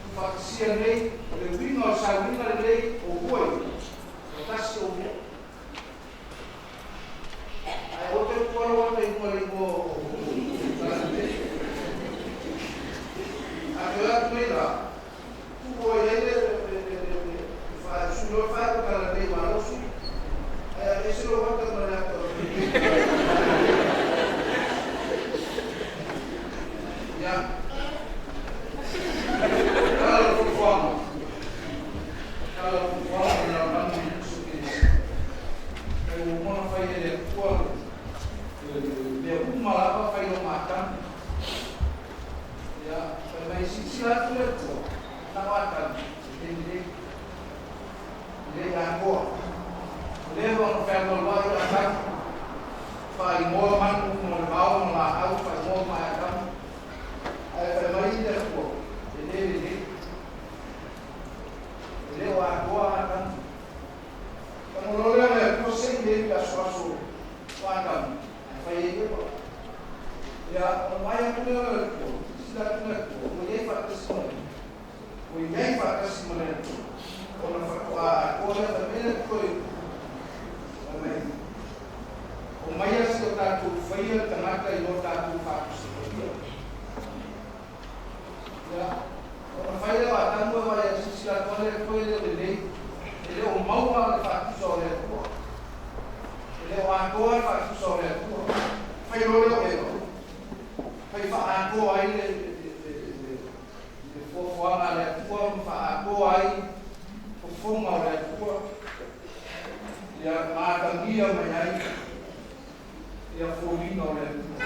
Tuufaatasia nei, o le uiga o le sauniga lenei o ua ia, ua tasi oulua. Ae aua toe tutuala ua ata i luga o le igoa o Talalelei. A toe atu nei la, tuu ai ai le le le le le faasui loa le faaiu o Talalelei ua alosi, ae aveese lou ata ma le ata o Talalelei. Ia, tala o le fuafuaga, tala o le fuafuaga o le lalolagi i Iesu Keriso. E ua uma ona fai e le Atua le mea uma lava fai lo matagi. Ia, fai mai silasila atu le Atua, na o Atamu, e le lelei, e le atoa. Ua leva ona fealualuai o Atamu, faaigoa manu ma le vao ma laau, faaigoa uma e Atamu. Ae fai mai le Atua, e le lelei. le Atua e le o lelei, e le o maua le faatusa o le Atua. E le o atoa le faatusa o le Atua. Fai loa lea o Eva, fai faaatoa ai le fuafuaga a le Atua ma faaatoa ai fofoga o le Atua, ia ma atagia mai ai ia foliga o le Atua.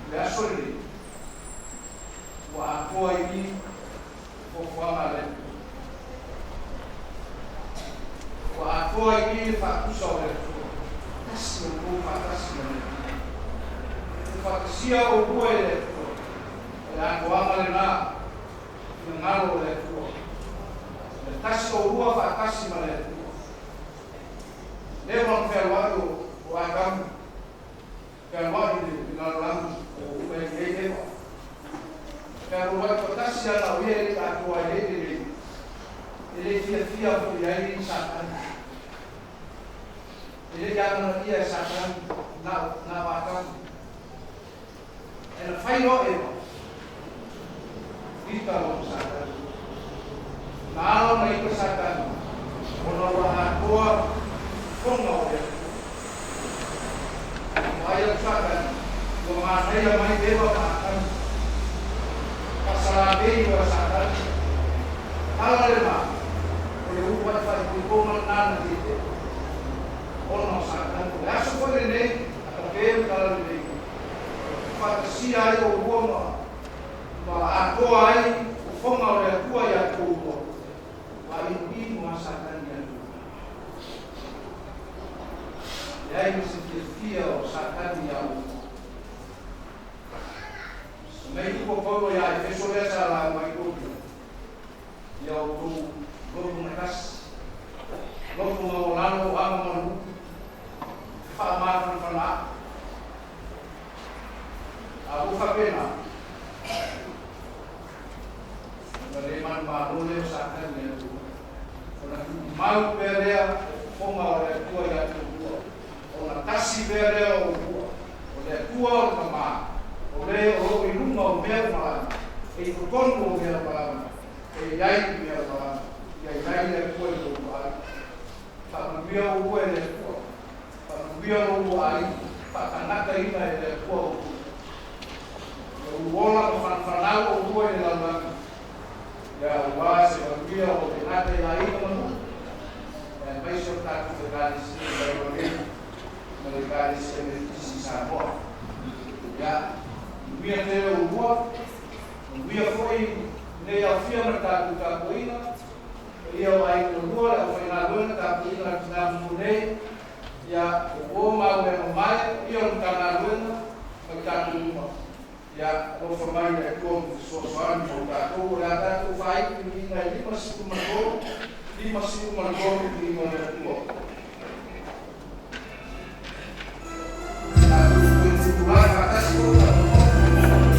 I le aso lenei, ua atoa i i fuafuaga a le Atua. Ua atoa i i le faatusa o le Atua. Tasi outou faatasi ma le Atua. Tuufaatasia oulua e le Atua. O le atoaga lena, finagalo o le Atua. Ia tasi oulua faatasi ma le Atua. Leva ona fealuai o Atamu, fealuai i le lalolagi o uma e i ai Eva. Fealuai toatasi ana o ia e le i atoa ai le lelei. E le fiafia foi ai Satani. E le i aganaia e Satani na o Atamu. Ae na fai loa Eva, ita lona Satani. Na ala ona ita Satani, ona ua atoa fofoga o le Atua. Vaai atu Satani, ua manaia mai Eva ma Atamu. Faasalamei loa Satani. Tala lena, o le uluai faaipoipoga lena na tietie, ona o Satani. O le aso foi lenei, a tape le tala lenei, tuufaatasia ai oulua ma atoa ai fofoga o le Atua ia te oulua, ua inuinu lava Satani ia te oulua. Leai ma se fiafia o Satani ia oulua. Fai mai tupu o Paulo ia Efeso lea sa lauga ai Kovio, ia outou loto gatasi, loto maualalo o aga ma nuu, fefaamafanafanaai. A ua faapena, ona le manumalo lea o Satani ia te oulua. Ona tuumau pea lea o fofoga o le Atua ia te oulua, ona tasi pea lea o oulua, o le Atua o le Tama, o le o lo o i luga o mea uma lava, e i totonu o mea uma lava, e i ai i mea uma lava, ia i ai le Atua i lo oulua aiga. Faamanuia oulua e le Atua, faamanuia lo oulua aiga, faatagataina e le Atua oulua. Ia uluola ma fanafanau oulua i le lalolagi, ia aua se manuia o le gata i aiga ma nuu, aemaise o le tatou Ekalesia i Vailoa nei ma le Ekalesia Metotisi i Samoa. Ia, manuia tele oulua, manuia foi lenei aofia ma le tatou tapuaiga, paia o aiga lua, le aufaigaluega tapuaiga a tina ma nuu nei, ia, o uo ma au mea mamae, paia o le Matagaluega ma i tatou uma. Ia, alofa mai le Atua ma fesoasoani mo tatou, o le a tatou faaitu i viiga e 53, 53 viiga o le Atua. Tatou toe tutulai faatasi foi tatou Maota.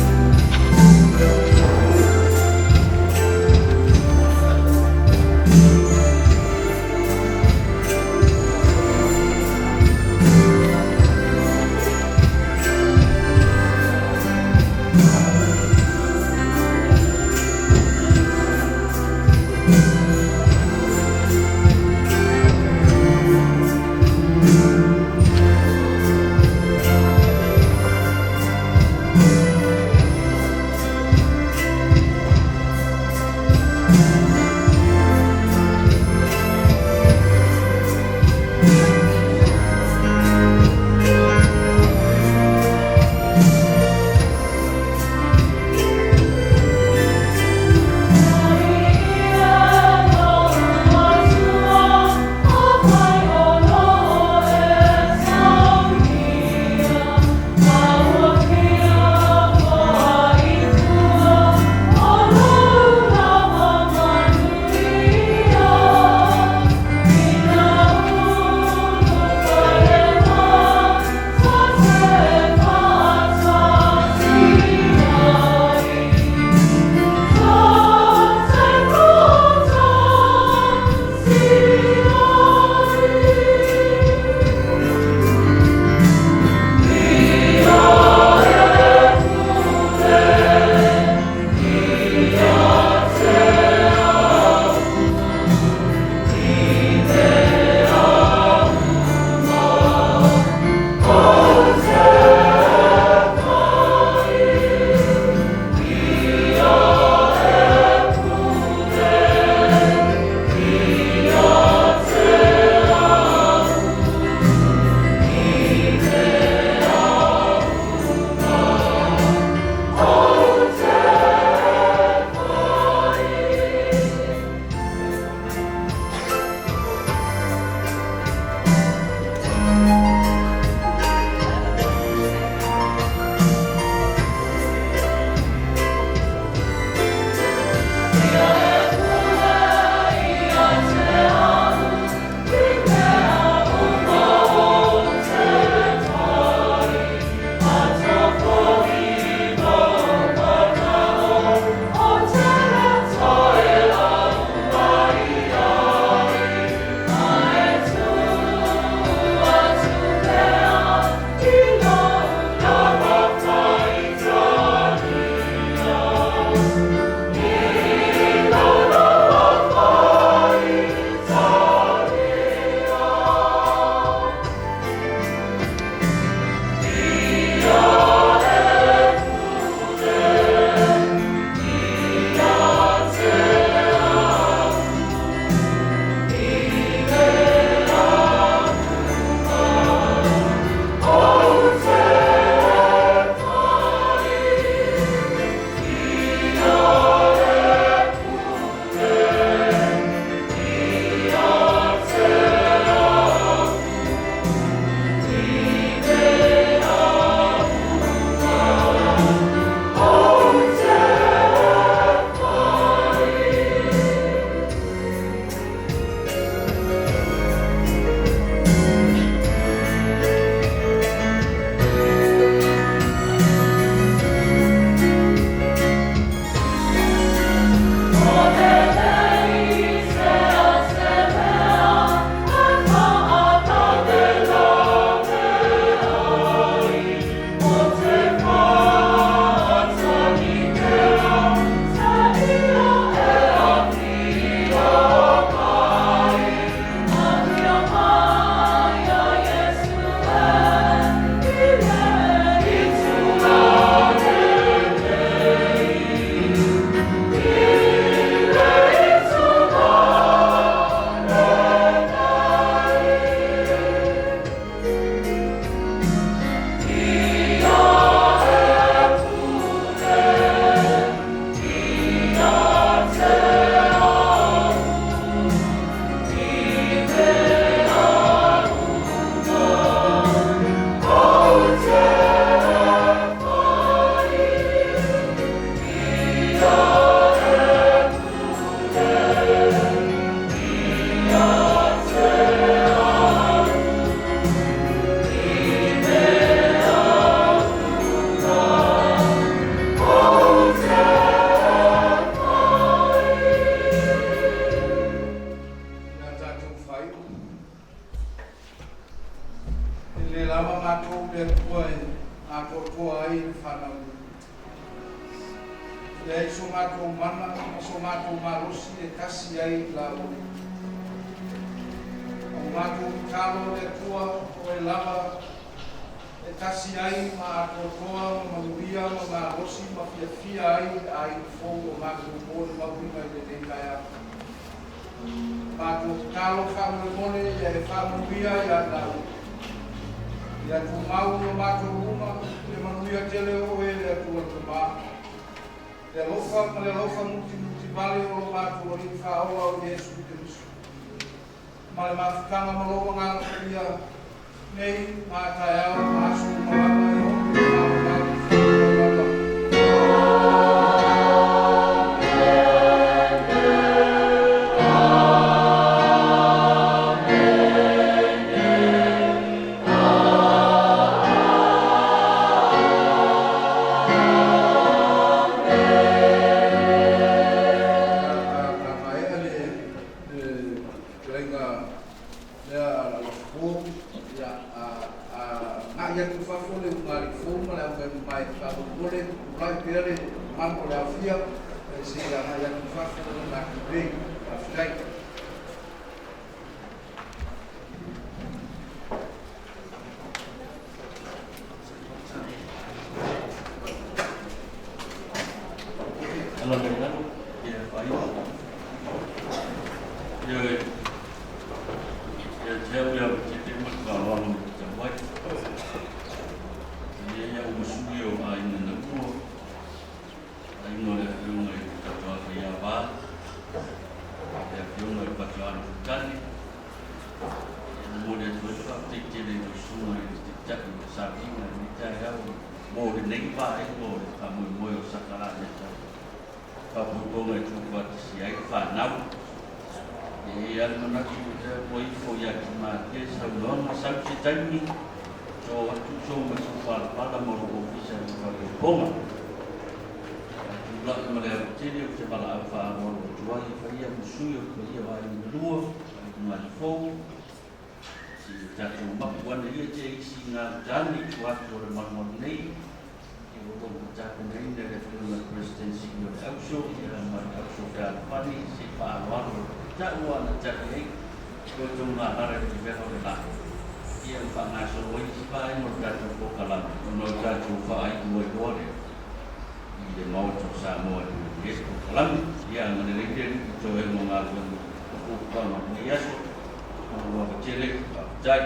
Leai so matou mana ma so matou malosi e tasi ai i la Oe. O matou tatalo le Atua, o Oe lava e tasi ai ma atoatoa ma manuia ma malosi ma fiafia ai le aiga fou o matou molimauina i lenei taeao. Matou tatalo faamolemole ia e faamanuia ia i laua. Ia tumau i o matou luma le manuia tele o Oe le Atua Tama. Le alofa ma le alofa mutimutivale o lo matou Alii Faaola o Iesu Keriso. Ma le mafutaga ma lou Agaga Paia, nei ma a taeao ma aso uma lava e oo i le faavavau faavavau lava. A maea le fetalaiga lea a Lalofuo, ia, a agai atu i fafo le ulugalii fou ma le aumeamamae faamolemole, tulai pea le mamalu o le aofia se i agai atu i fafo le matou nei. Faafetai. Ala mai lalo, ia faaiu. Ioe, ia te au ia te te ma te faaaloalo ma te tauai. Ia ia ua sui o aiga na ua, aiga o le afioga i le Tatoa Faiava, le afioga i le Patoano Futani, ia momoli atu ai le faafetai tele i lau susuga i le Taitai o le Saviga i lenei taeao mo lenei vaega o le faamoemoe o Sakalameta faapoipoga e tuufaatasi ai le fanau. E i ai lava le manatu lea ua ifo ia Timatea saunoaga sau se taimi to atu sou matou palapala ma lou ofisa i le faapoipoga. Ae tulai ma le ava tele ou te valaau faaaloalo atu ai e fai au ma sui o le paia o aiga na lua, aiga fou, se i o tatou mapu ane ia te isi galuta ane i tua atu o le malumalu nei, ia ua lou tapenaina e le Afioga i le President Sili o le Auso, ia ma le Auso fealofani se i faaaloalo ta'u ana tali ai lo outou galala i le vevela o le lā, ia ma faagasolo ai isi vaega o le tatou polokalame ona o tatou faaiu ai loa lea i le Maota o Samoa e mulimuli ai le polokalame. Ia agalelei le Alii i toega o galuega o fuafuaga o lenei aso. Ma lou ava tele, faafetai.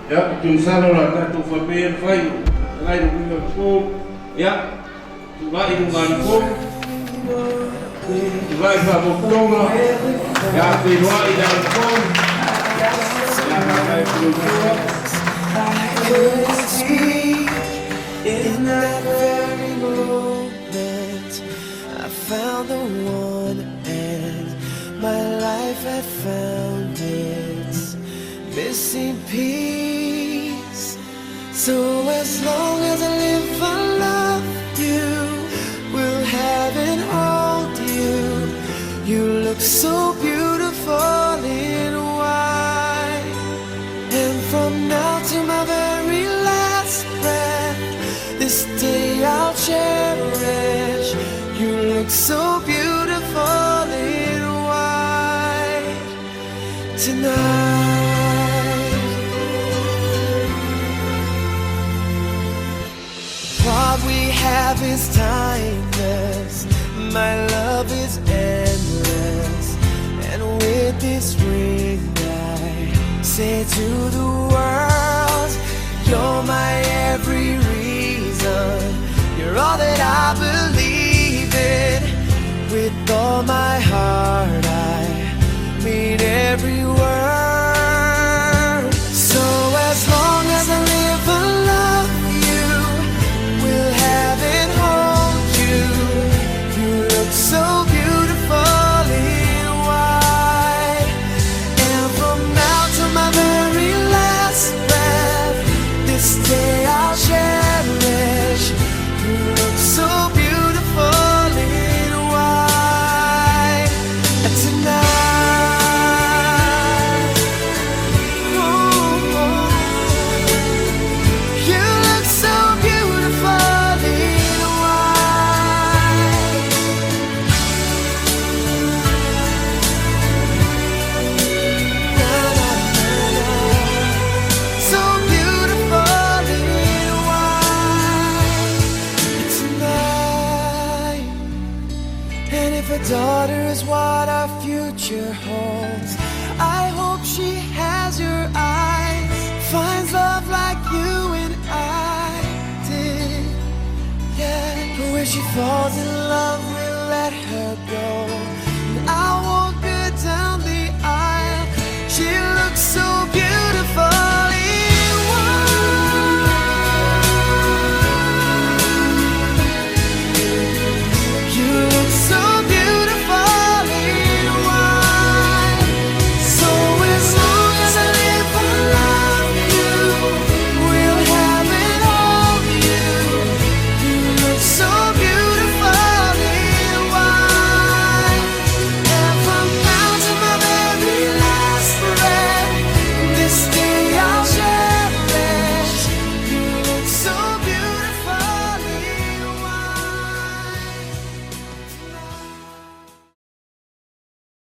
Ia, ou te masalo o le a tatou faapea ona fai, o feagai le uiga o le po. Ia, tulai i luga fou, tulai faapopoga, ia feiloai i le ala fou. Ia, faafetai atu i lou uso. I couldn't speak in that very moment. I found the one and my life had found its missing piece. So as long as I live, I love you. Will have and hold you. You look so beautiful in white. And from now to my very last breath, this day I'll cherish. You look so beautiful in white tonight. What we have is timeless. My love is endless. And with this ring, I say to the world, you're my every reason. You're all that I believe in. With all my heart, I mean every word. So as long as I live, I love you. Will have and hold you. You look so beautiful in white. And from now to my very last breath, this day I'll cherish. You look so beautiful in white tonight. Falls.